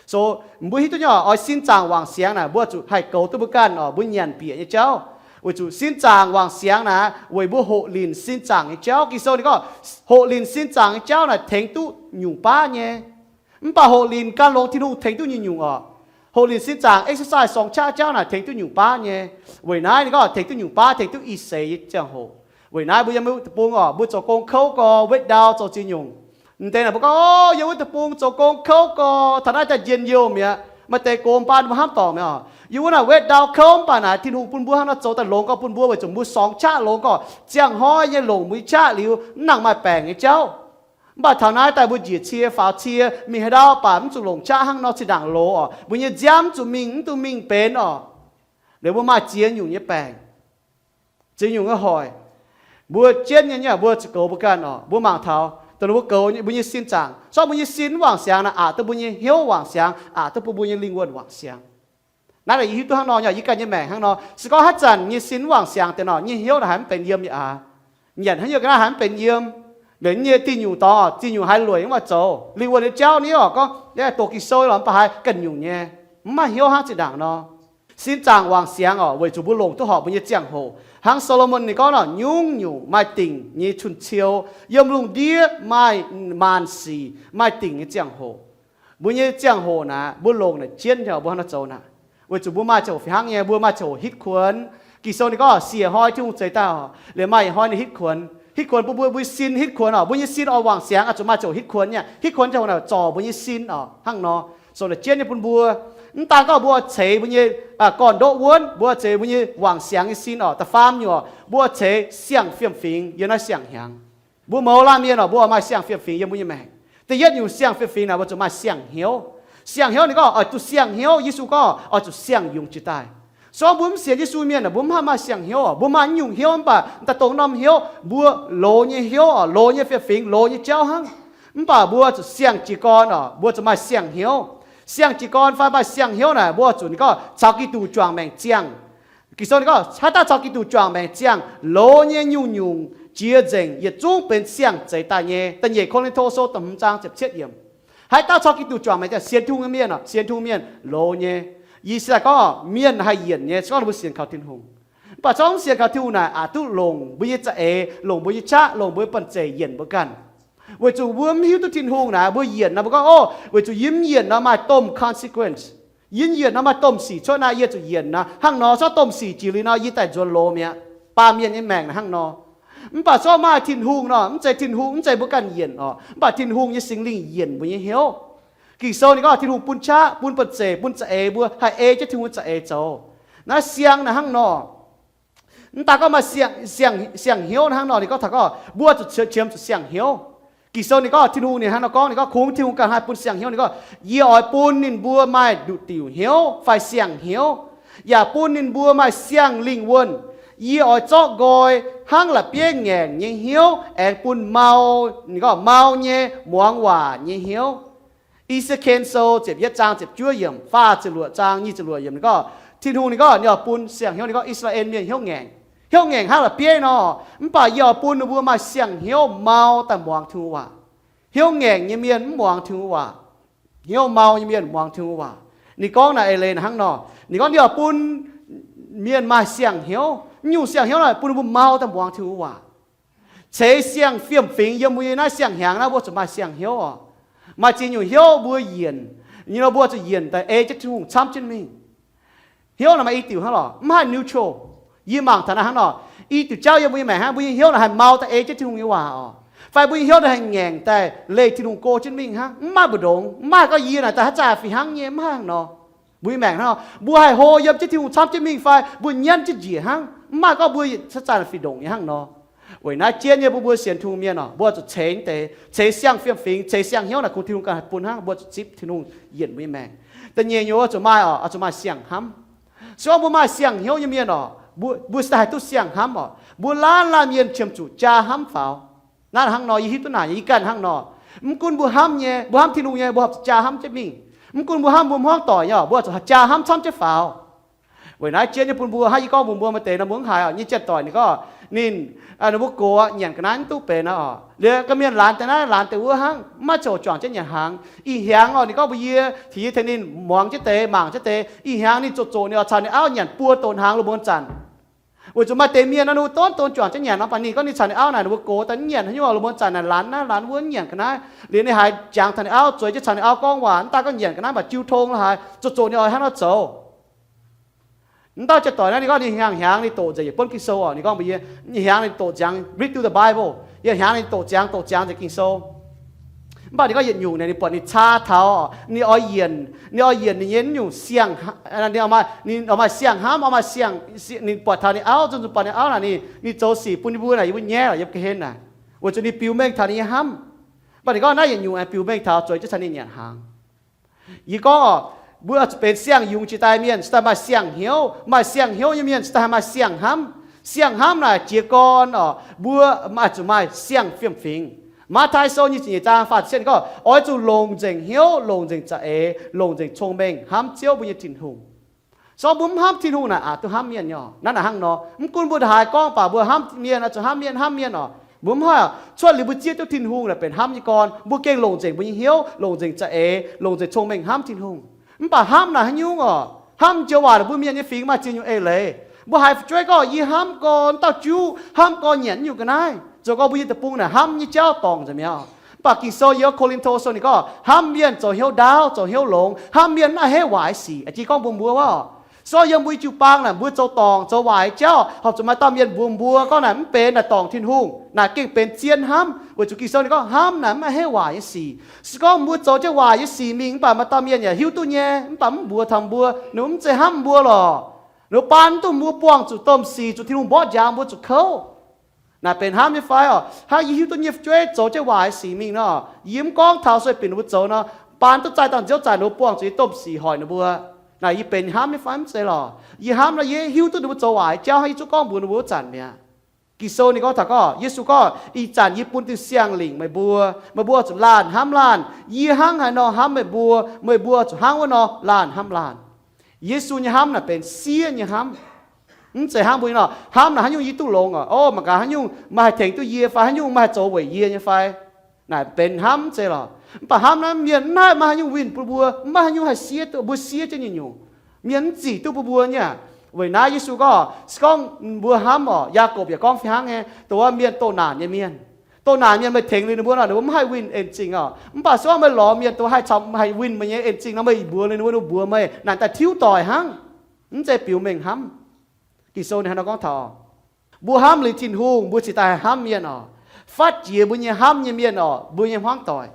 So, mbuo hiuv duqv nyei oc, oix sin zaangc wangc siangx naaic, mbuo zuqc haih goux duqv mbuo ganh oc, mbuo nyanc bieqc nyei jauv. Weic zuqc sin zaangc wangc siangx naaic weic mbuo hoqc linc sin zaangc nyei jauv. Ging-Sou ninh gorngv, hoqc linc sin zaangc nyei jauv naaic tengx duqv nyungc baav nyei. Mv baac hoqc linc gan longx Tin-Hungh tengx duqv nyungc-nyungc oc. Hoqc linc sin zaangc exercise sorng qaqv jauv naaic tengx duqv nyungc baav nyei. Weic naaiv ninh gorngv tengx duqv nyungc baav, tengx duqv ih seix nyei ziangh hoc. Weic naaiv mbuo yiem mbuo deic-bung oc, mbuo zoux gong kouv gorx, wetv ndau, zoux ziex nyungc. M'deix naaic mbuo gorngv, o, yiem wuov deic-bung zoux gong kouv gorx, taux naaiv daaih njien-youh mi'aqv. Maaih deix gox baan mbuo hnamv dorngc mi'aqv oc. Yiem wuov naaic wetv ndau kouv, mv baac naaic Tin-Hungh bun mbuo hnangv nor zoux daaih longx gorx bun mbuo, weic zuqc mbuo sorng qaqv longx gorx, ziangh hnoi nyei longc mbuo nyei qaqv liuz, mv nangc maaih baengc nyei jauv. Mv baac taux naaiv daaih mbuo njiec cie faaux cie, mingh haaix ndau baac mv zuqc longc qaqv hnangv nor zinh ndaangc loz oc. Mbuo nyei nziaamv mv zuqc mingh, mv duqv mingh benx oc. Liuz mbuo maaih ziex nyungc nyei baengc, ziex nyungc nyei hoic. Mbuo jienv nyei, nyei mbuo zuqc goux mbuo ganh oc. Mbuo mangc taux dongh mbuo goux mbuo nyei sin zaangc, se gorngv mbuo nyei sin mv wangc siangx naaic, aqc duqv mbuo nyei hnyouv wangc siangx, aqc duqv bun mbuo nyei lingh wuonh wangc siangx. Naaiv yie hiuv duqv hnangv nor, yie ganh nyei maengc hnangv nor. Se gorngv haaix zanc nyei sin mv wangc siangx deix nor, nyei hnyouv naaic haih mv benx yiem nyei aqv. Nyanc haaix nyungc ga'naaiv haih mv benx yiem. Liuz nyei diuh nyungc dorngx, diuh nyungc haih lueic mv baac zoux, lingh wuonh nyei jauv ni oc, gorngv doqc Ging-Sou lorqc, mv baac haih ganh nyungc nyei, mv maaih hnyouv hnangv zinh ndaangc nor. Sin zaangc wangc siangx oc, weic zuqc mbuo longc duqv horpc mbuo nyei ziangh hoc. Hnangv Saa^lo^morn ninh gorngv nor, nyungc-nyungc maaih dingc nyei cun-ciou, yiem lungh ndiev maaih maanc sic maaih dingc nyei ziangh hoc. Mbuo nyei ziangh hoc naaic, mbuo longc naaic jienv mbuo hnangv nor zoux naaic, weic zuqc mbuo maaih ziangh hoc fih hnangv nyei, mbuo maaih ziangh hoc hitv kuonx. Ging-Sou ninh gorngv siec hnoi Tin-Hungh zeix daaih oc, liuz maaih yietc hnoi ninh hitv kuonx. Hitv kuonx bun mbuo, mbuo nyei sin hitv kuonx oc. Mbuo nyei sin oix wangc siangx, oix zuqc maaih ziangh hoc hitv kuonx nyei. Hitv kuonx ziangh hoc naaic zorc mbuo nyei sin oc, hnangv nor. Sou naaic jienv nyei bun mbuo. Mv daan gorngv mbuo oix ceix mbuo nyei gorn-ndoqv wuonv, mbuo oix ceix mbuo nyei wangc siangx nyei sin oc, da'faam nyungc oc, mbuo oix ceix siang-fiem-fingx yiem naaiv siang-hnyangx. Mbuo mouz laanh mienh oc, mbuo oix maaih siang-fiem-fingx yiem mbuo nyei maengc. Da'yietv nyungc siang-fiem-fingx naaic mbuo zuqc maaih siang-hnyouv. Siang-hnyouv ninh gorngv oix zuqc siang-hnyouv. Yesu gorngv oix zuqc siang-yungz jiez daaih. Se gorngv mbuo mv sienx Yesu mienh aah, mbuo mv haih maaih siang-hnyouv oc. Mbuo maaih nyungc hnyouv mv baac daaih dongh norm hnyouv, mbuo loz nyei hnyouv oc, loz nyei fiem-fingx, loz nyei jauv hnangv. Mv baac mbuo zuqc siang jiez gorn oc, mbuo zuqc maaih siang-hnyouv. Siang jiez gorn fai maaih siang-hnyouv naaic, mbuo zuqc ninh gorngv caux Giduc juangc maengc ziangh. Ging-Sou ninh gorngv haaix dauh caux Giduc juangc maengc ziangh, loz nyei nyungc-nyungc jiex nzengc, yietc zungv benx siang zeix daaih nyei. Da'nyeic Ko^lin^to Sou da'hmz zaang ziepc cietv yiemc. Haaix dauh caux Giduc juangc maengc ziangh, sienx Tin-Hungh nyei mienh oc, sienx Tin-Hungh mienh loz nyei. Yie se daaih gorngv mienh haih yienc nyei, se gorngv mbuo sienx kaux Tin-Hungh. Mv baac se gorngv mv sienx kaux Tin-Hungh naaic, aqc duqv longc mbuo nyei za'eix, longc mbuo nyei qaqv, longc mbuo nyei banh zeic yienc mbuo ganh. Weic zuqc mbuo mv hiuv duqv Tin-Hungh naaic, mbuo yienc nor mbuo gorngv, Ov, weic zuqc yie mv yienc nor maaih domh consequence. Yie mv yienc nor maaih domh sic cuotv naaiv, yie zuqc yienc nor. Hnangv nor se gorngv domh sic jiex liuz nor, yie daaih nzuonx loz mi'aqv. Baamh mienh nyei maengc naaic hnangv nor. Mv baac se gorngv maaih Tin-Hungh nor, mv zeiz Tin-Hungh, mv zeiz mbuo ganh yienc oc, mv baac Tin-Hungh nyei Singx Lingh yienc mbuo nyei hnyouv. Ging-Sou ninh gorngv Tin-Hungh bun qaqv, bun banh zeic, bun za'eix mbuo haih ei jienv Tin-Hungh nyei za'eix zoux. Naaiv siang naaic hnangv nor. Mv daan gorngv maaih siang, siang, siang-hnyouv naaiv hnangv nor, ninh gorngv taux gorngv mbuo zuqc qiemx zuqc siang-hnyouv. Ging-Sou ninh gorngv Tin-Hungh ninh hnangv nor gorngv, ninh gorngv kungx Tin-Hungh ganh haih bun siang-hnyouv. Ninh gorngv, Yie oix bun ninh mbuo maaih nduqc diuc hnyouv fai siang-hnyouv, yaac bun ninh mbuo maaih siang-lingh wuonh. Yie oix zorqv nqoi hnangv la'bieiv ngaengc nyei hnyouv aengx bun mau, ninh gorngv mau nyei muangx waac nyei hnyouv. I^se^ken Sou ziepc yietv zaang ziepc juov yiemc, faah ziepc luoqc zaang nyic ziepc luoqc yiemc, ninh gorngv, Tin-Hungh ninh gorngv, ninh oix bun siang-hnyouv, ninh gorngv, I^saa^laa^en Mienh hnyouv ngaengc. Hnyouv ngaengc hnangv la'bieiv nor, mv baac yie oix bun ninh mbuo maaih siang-hnyouv mau daaih muangx Tin-Hungh waac. Hnyouv ngaengc nyei mienh mv muangx Tin-Hungh waac. Hnyouv mau nyei mienh muangx Tin-Hungh waac. Ninh gorngv naaic eix leiz naaic hnangv nor, ninh gorngv ninh oix bun mienh maaih siang-hnyouv. Mv nyungc siang-hnyouv naaic bun ninh mbuo mau daaih muangx Tin-Hungh waac. Ceix siang-fiem-fingx yiem mbuo nyei naaiv siang-hnyangx naaiv, mbuo zuqc maaih siang-hnyouv oc. Maaih ziex nyungc hnyouv mbuo yienc, nyei nor mbuo zuqc yienc daaih ei jienv Tin-Hungh camv jienv mingh. Hnyouv naaic maaih i diuc hnangv lorqc, mv haih neutral. Yie mangc taux naaiv hnangv nor, i diuc jauv yiem mbuo nyei maengc hnangv, mbuo nyei hnyouv naaic haih mau daaih ei jienv Tin-Hungh nyei waac oc, fai mbuo nyei hnyouv naaic haih ngaengc daaih leih Tin-Hungh go jienv mingh hnangv. Mv maaih mbu'ndongx, mv maaih gorngv yie naaic daaih haaix zanc fih hnangv nyei, mv haih hnangv nor. Mbuo nyei maengc hnangv nor, mbuo haih hlo yiem jienv Tin-Hungh camv jienv mingh fai mbuo nyanv jienv njiec hnangv, mv maaih gorngv mbuo haaix zanc fih ndongc nyei hnangv nor. Weic naaiv jienv nyei mbuo, mbuo sienx Tin-Hungh mienh oc, mbuo zuqc ceix deix, ceix siang-fiem-fingx, ceix siang-hnyouv naaic kungx Tin-Hungh ganh haih bun hnangv, mbuo zuqc zipv Tin-Hungh yienc mbuo nyei maengc. Da'nyeic nyungc oix zuqc maaih oc, oix zuqc maaih siang-hnamv. Se gorngv mbuo maaih siang-hnyouv nyei mienh oc, mbuo, mbuo se daaih haih duqv siang-hnamv oc. Mbuo laanh laanh mienh qiemx zuqc jaa hnamv faaux. Naaiv hnangv nor, yie hiuv duqv naaic, yie ganh hnangv nor. Mv gunv mbuo hnamv nyei, mbuo hnamv Tin-Hungh nyei, mbuo horpc zuqc jaa hnamv jienv mingh. Mv gunv mbuo hnamv mbuo hmuangv doic nyei oc, mbuo zuqc jaa hnamv camv jienv faaux. Weic naaiv jienv nyei bun mbuo, hnangv yie gorngv mbuox mbuo maaih deix nor, mbuo mv haiz oc, nyei janx-doic ninh gorngv ninh, ninh mbuo gox nyanc ga'naaiv mv duqv benx aqv oc. Liuz gorqv-mienh laanh deix naaiv laanh deix wuov hnangv, mv maaih ziouc juangc jienv nyanc hnaangx. Ih hnyangx oc, ninh gorngv mbuox yie, tengx yie tengx ninh muangx jienv deix, mangc jienv deix, ih hnyangx ninh zoqc zoqc ninh oix caux ninh auv nyanc buo donx hnaangx lungh muonz zanc. Weic zuqc maaih deix mienh nor, ninh mbuo donx donx juangc jienv nyanc nor, mv baac ninh gorngv ninh caux ninh auv naaic, ninh mbuo gox daaih mv nyanc haaix nyungc, lungh muonz zanc naaic laanh naaiv laanh wuov mv nyanc ga'naaiv. Liuz ninh haiz jangx taux ninh auv, zueiz jienv caux ninh auv gorngv waac, mv daan gorngv nyanc ga'naaiv mv baac jiu tong la'haaix, zoqc zoqc ninh oix hnangv nor zoux. Mv dauh janx-doic naaiv ninh gorngv ninh hnyangx hnyangx ninh doqc nzengc yietc buonv Ging-Sou oc. Ninh gorngv mbuox yie, ninh hnyangx ninh doqc ziangx, read through the Bible, yietc hnyangx ninh doqc ziangx doqc ziangx nzengc Ging-Sou. Mv baac ninh gorngv yietc nyungc naaic ninh buatc ninh caa taux, ninh oix yienc, ninh oix yienc ninh nyei naaiv nyungc siang, ninh oix maaih, ninh oix maaih siang-hnamv, oix maaih siang, ninh buatc taux ninh auv, zuqc zuqc buatc ninh auv naaic ninh, ninh zoux sic bun ninh mbuo naaic, yie mbuo nyaiv lorqc yiem ga'hlen naaic, weic zuqc ninh biux mengh taux ninh nyei hnamv. Mv baac ninh gorngv naaiv yietc nyungc aengx biux mengh taux zueiz jienv caux ninh nyanc hnaangx. Yie gorngv oc, mbuo zuqc benx siang-yungz jiex daaih mienh, se daaih maaih siang-hnyouv. Maaih siang-hnyouv nyei mienh se daaih haih maaih siang-hnamv. Siang-hnamv naaic jiez gorn oc, mbuo maaih zuqc maaih siang-fiem-fingx. Matv^taai Sou nyic ziepc nyeic zaang faah ziepc cietv gorngv, oix zuqc longc nzengc hnyouv, longc nzengc za'eix, longc nzengc cong-mengh hnamv Ziouv mbuo nyei Tin-Hungh. Se gorngv mbuo mv hnamv Tin-Hungh naaic, aqc duqv hnamv mienh nyei oc. Naaiv naaic hnangv nor, mv gunv mbuo haaix gorngv baac mbuo hnamv mienh, oix zuqc hnamv mienh, hnamv mienh oc. Mbuo mv haih oc. Cuotv liuz mbuo zieqv duqv Tin-Hungh naaic benx hnamv nyei gorn, mbuo gengh longc nzengc mbuo nyei hnyouv, longc nzengc za'eix, longc nzengc cong-mengh hnamv Tin-Hungh. Mv baac hnamv naaic haaix nyungc oc? Hnamv joux waac naaic mbuo mienh nyei fingx maaih ziex nyungc eix leiz. Mbuo haiz fu'jueiv gorngv, yie hnamv gorn dauh juv, hnamv gorn nyanc nyungc ga'naaiv, zoux gorngv mbuo nyei deic-bung naaic hnamv nyei jauv dorngc nzengc mi'aqv. Mv baac Ging-Sou yiem Ko^lin^to Sou ninh gorngv, hnamv mienh zoux hnyouv ndaauv, zoux hnyouv longx, hnamv mienh mv maaih heiv waaic sic. Aa, jiex gorngv mbuox mbuo wuov, se gorngv yiem mbuo jiu-baang naaic mbuo zoux dorngc zoux waaic jauv, horpc zuqc maaih dauh mienh mbuox mbuo gorngv naaic mv benx, naaic dorngc Tin-Hungh, naaic gengh benx zien hnamv. Weic zuqc Ging-Sou ninh gorngv hnamv naaic mv maaih heiv waaic nyei sic. Se gorngv mbuo zoux jienv waaic nyei sic mingh mv baac maaih dauh mienh yaac hiuv duqv nyei, mv baac mv mbuox taux mbuo, ninh mv zeiz hnamv mbuo lorqc. Ninh mbuo baan duqv mbuo buangh zuqc domh sic, zuqc Tin-Hungh mborqv njaaux mbuo zuqc kouv. Naaic benx hnamv nyei fai oc? Hnangv yie hiuv duqv nyei fu'jueiv zoux jienv waaic sic mingh nor, yie mv gorngv taux sueih binc ninh mbuo zoux nor, baan duqv zaih dangh nziouv zanc ninh mbuo buangh zuqc yie domh sic hoic ninh mbuo. Naaic yie benx hnamv nyei fai? Mv zeiz lorqc. Yie hnamv nor yie hiuv duqv ninh mbuo zoux waaic jauv, hnangv yie zungv gorngv mbuox ninh mbuo wuov zanc mi'aqv. Ging-Sou ninh gorngv taux gorngv, Yesu gorngv, ih zanc yie bun Tin-Saeng lingc meih mbuo, meih mbuo zuqc laanh hnamv laanh. Yie hnangv haaix nor hnamv meih mbuo, meih mbuo zuqc hnangv wuov nor laanh hnamv laanh. Yesu nyei hnamv naaic benx siev nyei hnamv. Mv zeiz hnangv mbuo nyei nor, hnamv naaic haaix nyungc yie duqv longx oc. Ov, mangc gaax haaix nyungc meih haih tengx duqv yie fai, haaix nyungc meih haih zoux weic yie nyei fai. Naaic benx hnamv mv zeiz lorqc. Mv baac hnamv naaiv mienh mv haih maaih haaix nyungc winh bun mbuo, mv maaih haaix nyungc haih siev duqv mbuo siev jienv nyei nyungc. Mienh mv zic duqv bun mbuo nyei aqv. Weic naaiv Yesu gorngv, se gorngv mbuo hnamv oc, Yaagorpc yaac gorngv fih hnangv nyei, dongh wuov mienh doh naanc nyei mienh. Doh naanc mienh meih tengx liuz ninh mbuo nor, ninh mbuo mv haih winh en-zingh oc. Mv baac se gorngv meih lorz mienh dongh haih caux, haih winh meih nyei en-zingh nor, meih yaac mbuox liuz ninh mbuo, ninh mbuox meih naaic daaih tiuv doic hnangv. Mv zeiz biux mengh hnamv. Ging-Sou ninh hnangv nor gorngv taux, mbuo hnamv liuz Tin-Hungh, mbuo cingx daaih haih hnamv mienh oc. Fatv jiex mbuo nyei hnamv nyei mienh oc, mbuo nyei hmuangv doic,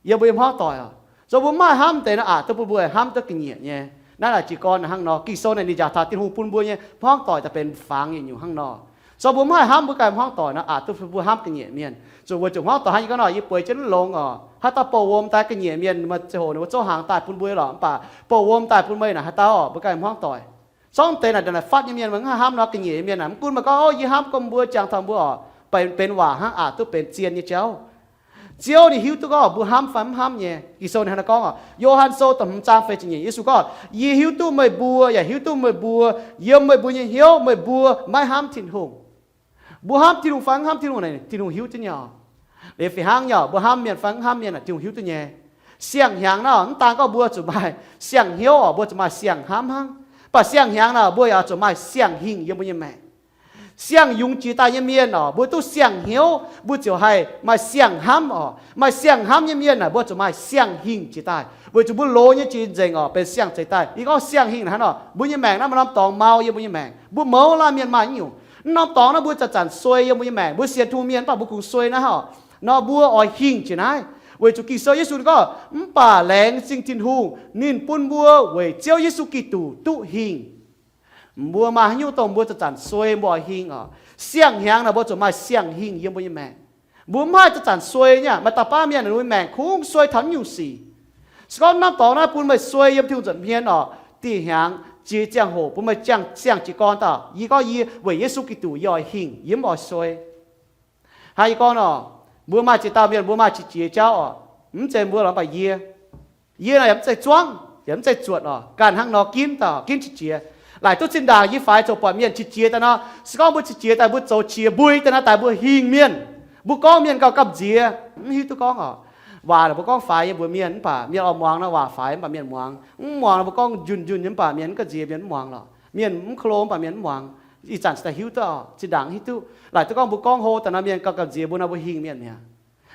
yiem mbuo nyei hmuangv doic oc. Se gorngv mbuo mv haih hnamv deix nor, aqc duqv bun mbuo haih hnamv duqv ga'nyiec nyei. Naaiv naaic jiez gorn hnangv nor, Ging-Sou naaic ninh njaaux taux Tin-Hungh bun mbuo nyei hmuangv doic daaih benx fangx nyei nyungc hnangv nor. Se gorngv mbuo mv haih hnamv mbuo ganh hmuangv doic nor, aqc duqv bun mbuo hnamv ga'nyiec mienh. Zuqc weic zuqc hmuangv doic hnangv yie gorngv nor, yie bueix jienv longx oc. Haaix dauh bouh wuom daaih ga'nyiec mienh, meih ziangh hoc ninh mbuo zouv hnaangx daaih bun mbuo lorqc, mv baac bouh wuom daaih bun meih naaic, haaix dauh oc, mbuo ganh hmuangv doic. Zorngv deix naaic, naaic fatv nyei mienh, meih mv haih hnamv nor, ga'nyiec nyei mienh naaic, mv gunv meih gorngv, ov, yie hnamv gorngv mbuo jangx taux mbuo oc, benx, benx waac hnangv, aqc duqv benx zien nyei jauv. Ziouv ninh hiuv duqv gorngv mbuo hnamv fai mv hnamv nyei. Ging-Sou ninh hnangv nor gorngv oc, Yo^han Sou da'hmz zaang feix ziepc nyeic, Yesu gorngv, yie hiuv duqv meih mbuo yaac hiuv duqv meih mbuo, yiem meih mbuo nyei hnyouv meih mbuo maiv hnamv Tin-Hungh. Mbuo hnamv Tin-Hungh fai mv hnamv Tin-Hungh naaic, Tin-Hungh hiuv jienv nyei oc. Liuz fih hnangv nyei oc, mbuo hnamv mienh fai mv hnamv mienh naaic, Tin-Hungh hiuv duqv nyei. Siang-hnyangx naaiv mv daan gorngv mbuo zuqc maaih siang-hnyouv oc, mbuo zuqc maaih siang-hnamv hnangv. Mv baac siang-hnyangx naaic mbuo yaac zuqc maaih siang-hingh yiem mbuo nyei maengc. Siang-yungz jiex daaih nyei mienh oc, mbuo duqv siang-hnyouv, mbuo ziouc haih maaih siang-hnamv oc. Maaih siang-hnamv nyei mienh naaic, mbuo zuqc maaih siang-hingh jiex daaih, weic zuqc mbuo loz nyei jiex nzengc oc, benx siang zeix daaih. Yie gorngv siang-hingh naaic hnangv nor, mbuo nyei maengc naaiv maaih norm dorngx mau yiem mbuo nyei maengc. Mbuo mouz laanh mienh maaih nyungc, mv norm dorngx naaiv mbuo zanc-zanc suei yiem mbuo nyei maengc. Mbuo sienx Tin-Hungh mienh mv baac mbuo kungx suei naaiv oc. Nor mbuo oix hingh jiex naaiv, weic zuqc Ging-Sou Yesu ninh gorngv, mv baac laengz zingh Tin-Hungh, ninh bun mbuo weic Ziouv Yesu Giduc duqv hingh. Mbuo maaih haaix nyungc dongh mbuo zanc-zanc suei mbuo oix hingh oc. Siang-hnyangx naaic mbuo zuqc maaih siang-hingh yiem mbuo nyei maengc. Mbuo mv haih zanc-zanc suei nyei. Maaih dauh baav mienh ninh mbuo maengc kungx suei taux nyungc sic. Se gorngv norm dorngx naaiv bun meih suei yiem Tin-Hungh nza'hmien oc, dih hnyangx jiex ziangh hoc bun meih ziangh siang jiez gorn daaih, yie gorngv yie weic Yesu Giduc yie oix hingh, yie mv oix suei. Hnangv yie gorngv nor, mbuo maaih ziex dauh mienh mbuo maaih qiex jiez jauv oc. Mv zeiz mbuo lorqc, mv baac yie, yie naaic yaac mv zeiz zuangv yaac mv zeiz zuotc oc, ganh hnangv nor ginv daaih ginv qiex jiez. Laaic duqv zinh ndaangc yie faix zoux buatc mienh qiex jiez daaih nor, se gorngv mbuo qiex jiez daaih mbuo zoux qiex mbui daaih nor, daaih mbuo hingh mienh, mbuo gorngv mienh gauh gamh nziex, mv hiuv duqv gorngv oc. Waac naaic mbuo gorngv faix nyei mbuox mienh, mv baac mienh oix muangx nor waac faix, mv baac mienh muangx. Mv muangx nor mbuo gorngv njunh njunh nyei, mv baac mienh mv gamh nziex, mienh mv muangx lorqc. Mienh mv klo mv baac mienh mv muangx. Ih zanc cingx daaih hiuv duqv oc, zinh ndaangc hiuv duqv. Laaic duqv gorngv mbuo gorngv hlo daaih nor mienh gauh gamh nziex mbuo nor, mbuo hingh mienh mi'aqv.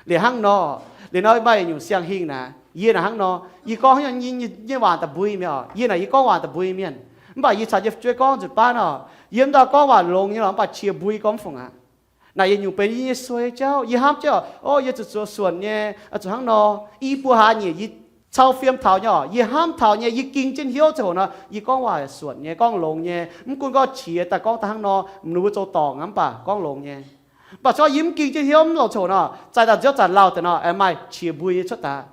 Liuz hnangv nor, liuz nor maaih nyungc siang-hingh naaic, yie naaic hnangv nor, yie gorngv nyei, nyei waac da'mbui mi'aqv oc. Yie naaic yie gorngv waac da'mbui mienh, mv baac yie caux yie fu'jueiv gorngv nzunc baav nor, yiem ndau gorngv waac longx nyei lorqc, mv baac qiex mbui gorngv mv fungc aqv. Naaic yietc nyungc benx yie nyei suei jauv. Yie hnamv jienv oc, o, yie zuqc zoux suonc nyei, zuqc hnangv nor. I buo hlaax nyeic yie cau fiem taux nyei oc, yie hnamv taux nyei, yie ging jienv hnyouv ziangh hoc nor, yie gorngv waac suonc nyei, gorngv longx nyei. Mv gunv gorngv qiex daaih gorngv daaih hnangv nor, ninh mbuo zoux dorngc aqv, mv baac gorngv longx nyei. Mv baac se gorngv yie mv ging jienv hnyouv mv longc ziangh hoc nor, zaaih daaih nziouv zanc lauh daaih nor, aengx maaih qiex mbui nyei cuotv daaih.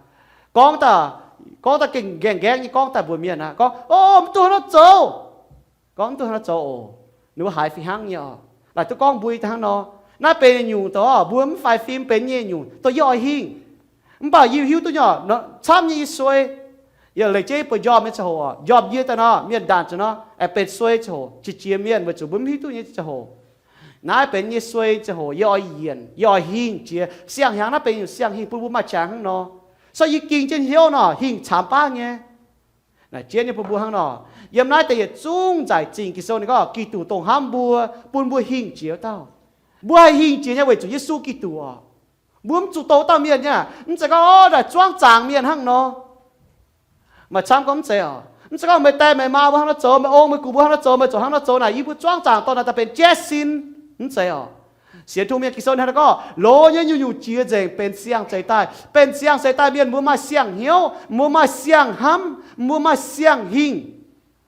Gorngv daaih, gorngv daaih gengh ngaengc ngaengv nyei gorngv daaih mbuox mienh aqv, gorngv, o, mv duqv hnangv nor zoux. Gorngv mv duqv hnangv nor zoux oc. Ninh mbuo haiz fih hnangv nyei oc. Daaih duqv gorngv mbuo hnangv nor, naaiv benx nyungc dongh mbuo mv faix fim benx nyei nyungc dongh yie oix hingh. Mv baac yie hiuv duqv nyei, camv nyei yie suei. Yie leih jienv mbuo njormh nyei ziangh hoc, njormh yie daaih nor, mienh ndaanc zuqc nor, aengx benx suei ziangh hoc, qiex jiez mienh weic zuqc mbuo mv hiuv duqv nyei ziangh hoc. Naaiv benx nyei suei ziangh hoc, yie oix yienc, yih oix hingh jiex. Siang-hnyangx naaiv benx nyungc siang-hingh bun mbuo maaih qangx hnangv nor. So yie ging jienv hnyouv nor, hingh caamx baav nyei. Naaic jienv nyei bun mbuo hnangv nor. Yiem naaiv deix yietc zungv nzaic zingh Ging-Sou ninh gorngv Giduc dongh hnamv mbuo, bun mbuo hingh jiex wuov dauh. Mbuo haih hingh jiex nyei weic zuqc Yesu Giduc oc. Mbuo mv zuqc dongh dauh mienh nyei, mv zeiz gorngv, o, naaic zuangv zaangc mienh hnangv nor. Maaih camv gorngv mv zeiz oc. Mv zeiz gorngv meih die meih maa mbuo hnangv nor zoux, meih ong meih gux mbuo hnangv nor zoux, meih zuqc hnangv nor zoux naaic, yie mbuo zuangv zaangc dorh naaic daaih benx jaiv sin. Mv zeiz oc. Sienx Tin-Hungh mienh Ging-Sou ninh gorngv, longx nyei nyungc-nyungc jiex nzengc benx siang-zeix daaih. Benx siang-zeix daaih mienh mbuo maaih siang-hnyouv, mbuo maaih siang-hnamv, mbuo maaih siang-hingh.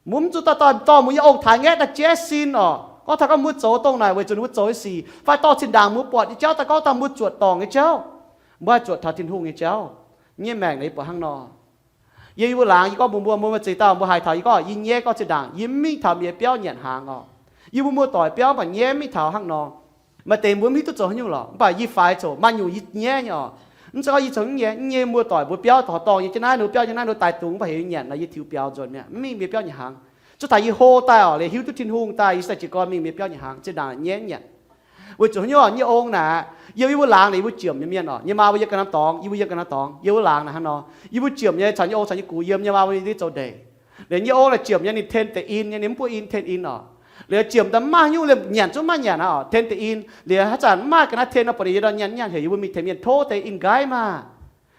Mbuo mv zuqc dorh, dorh, dorh mbuo nyei ong-taaix ngaeqv daaih jaiv sin oc. Gorngv taux gorngv mbuo zoux dongh naaic weic zuqc mbuo zoux nyei sic, fai dorh zinh ndaangc mbuo buatc nyei jauv daaih gorngv daaih mbuo zuotc dorngc nyei jauv, mbuo haih zuotc taux Tin-Hungh nyei jauv. Nyei maengc naaic yie buatc hnangv nor. Yie mbuo laangz yie gorngv mbuox mbuo, mbuo maaih zeix dauh mbuo haiz taux yie gorngv yie nyaiv gorngv zinh ndaangc yie mv mingh taux mienh biauv nyanc hnaangx oc. Yie mbuo muoz-doic biauv mv baac nyaiv mv mingh taux hnangv nor. Maaih deix mbuo mv hiuv duqv zoux haaix nyungc lorqc, mv baac yie faix zoqc maaih nyungc yie nyaiv nyei oc. Mv zeiz gorngv yie zoux nyaiv, nyei muoz-doic mbuo biauv taux dorngh nyei jienv naaiv nor, biauv nyei naaiv nor daaih dungx mv baac heuc yie nyanc nor yie tiux biaux nzuonx mi'aqv, mv mingh mienh biauv nyei hnaangx. Zuov taux yie hlo daaih oc, liuz hiuv duqv Tin-Hungh daaih yie se jiez gorn mingh mienh biauv nyei hnaangx, zinh ndaangc nyaiv nyanc. Weic zuqc haaix nyungc, nyei ong naaic, yiem yie mbuo laangz naaic yie mbuo jiex nyei mienh oc, nyei maa mbuo yiem ga'naaiv dorngx, yie mbuo yiem ga'naaiv dorngx, yiem wuov laangz naaiv hnangv nor, yie mbuo jiex nyei caux nyei ong caux nyei gux yiem, nyei maa mbuo yiem ndiev zoux ndeic. Liuz nyei ong naaic jiex nyei ninh ten deix in nyei, ninh mv buov in ten in oc. Liuz jiex daaih mv maaih haaix nyungc liemh nyanc zungv maiv nyanc aqv oc, ten deix in. Liuz haaix zanc mv maaih ga'naaiv ten nor buatc ninh yiem ndau nyanc nyanc heuc yie mbuo mingh tengx mienh tov deix in-nqaiv maah.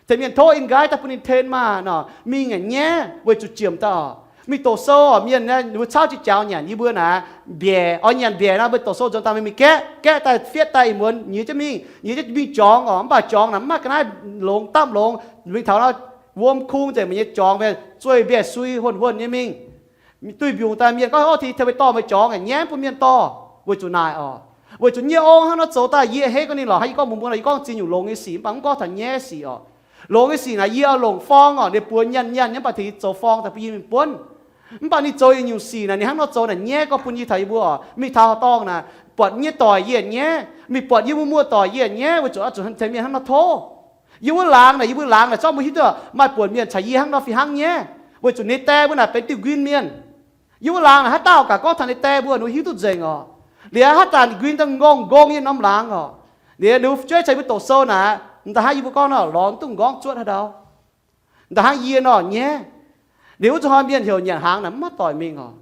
Tengx mienh tov in-nqaiv daaih bun ninh ten maah nor, mingh aqv nyaiv weic zuqc jiex daaih oc. Mingh doqc sou oc, mienh mbuo caauv jiex jaux nyanc, yie mbuo naaic mbiaec oix nyanc mbiaec nor, mbuo doqc sou nzuonx daaih mingh mingh gaeqv, gaeqv daaih fietv daaih ih muonz nyiex jienv mingh, nyiex jienv mingh jorngx oc, mv baac jorngx naaic mv maaih ga'naaiv longx dapv longx, mingh taux nor wuom kung nzengc, mbuo nyei jorngx mingh zueih mbiaec sui huonh huonh nyei mingh. Duih mbiungc daaih mienh gorngv, o, tengx meih dorh meih jorngx aqv nyaiv bun mienh dorh. Weic zuqc naaic oc, weic zuqc nyei ong hnangv nor zoux daaih yie hei gorngv ninh lorqc, haaix yie gorngv mbuox mbuo nor, yie gorngv ziex nyungc longx nyei sic mv baac mv gorngv taux nyaiv sic oc. Longx nyei sic naaic yie oix longc forng oc, ninh buoz nyanc nyanc nyei mv baac tengx yie zoux forng daaih bun yie mingh buonv. Mv baac ninh zoux yietc nyungc sic naaic ninh hnangv nor zoux naaic nyaiv gorngv bun yie taux yie mbuo oc, mingh taux horqc dorngh naaic buatc nyei doic yie nyaiv, mingh buatc yie mbuo muoz-doic yie nyaiv, weic zuqc oix zuqc tengx mienh hnangv nor tov. Yie wuov laangz naaic, yie mbuo laangz naaic zorqv mbuo hiuv duqv maaih buonc mienh caux yie hnangv nor fih hnangv nyaiv, weic zuqc ninh die mbuo naaic benx diuh nquin mienh. Yie wuov laangz naaic haaix dauh gaax gorngv taux ninh die mbuo ninh hiuv duqv nzengc oc. Liuz haaix zanc nquin daaih ngongh ngongh yie norm laangz oc. Liuz ninh fu'jueiv caux yie mbuo doqc sou naaic, m'daaih hnangv yie mbuo gorngv nor lorz duqv m'nqorngv zuotv haaix ndau. M'daaih hnangv yie nor nyaiv. Liuz wuov zuqc hnoi mienh heuc nyanc hnaangx naaic mv maaih doic mingh oc.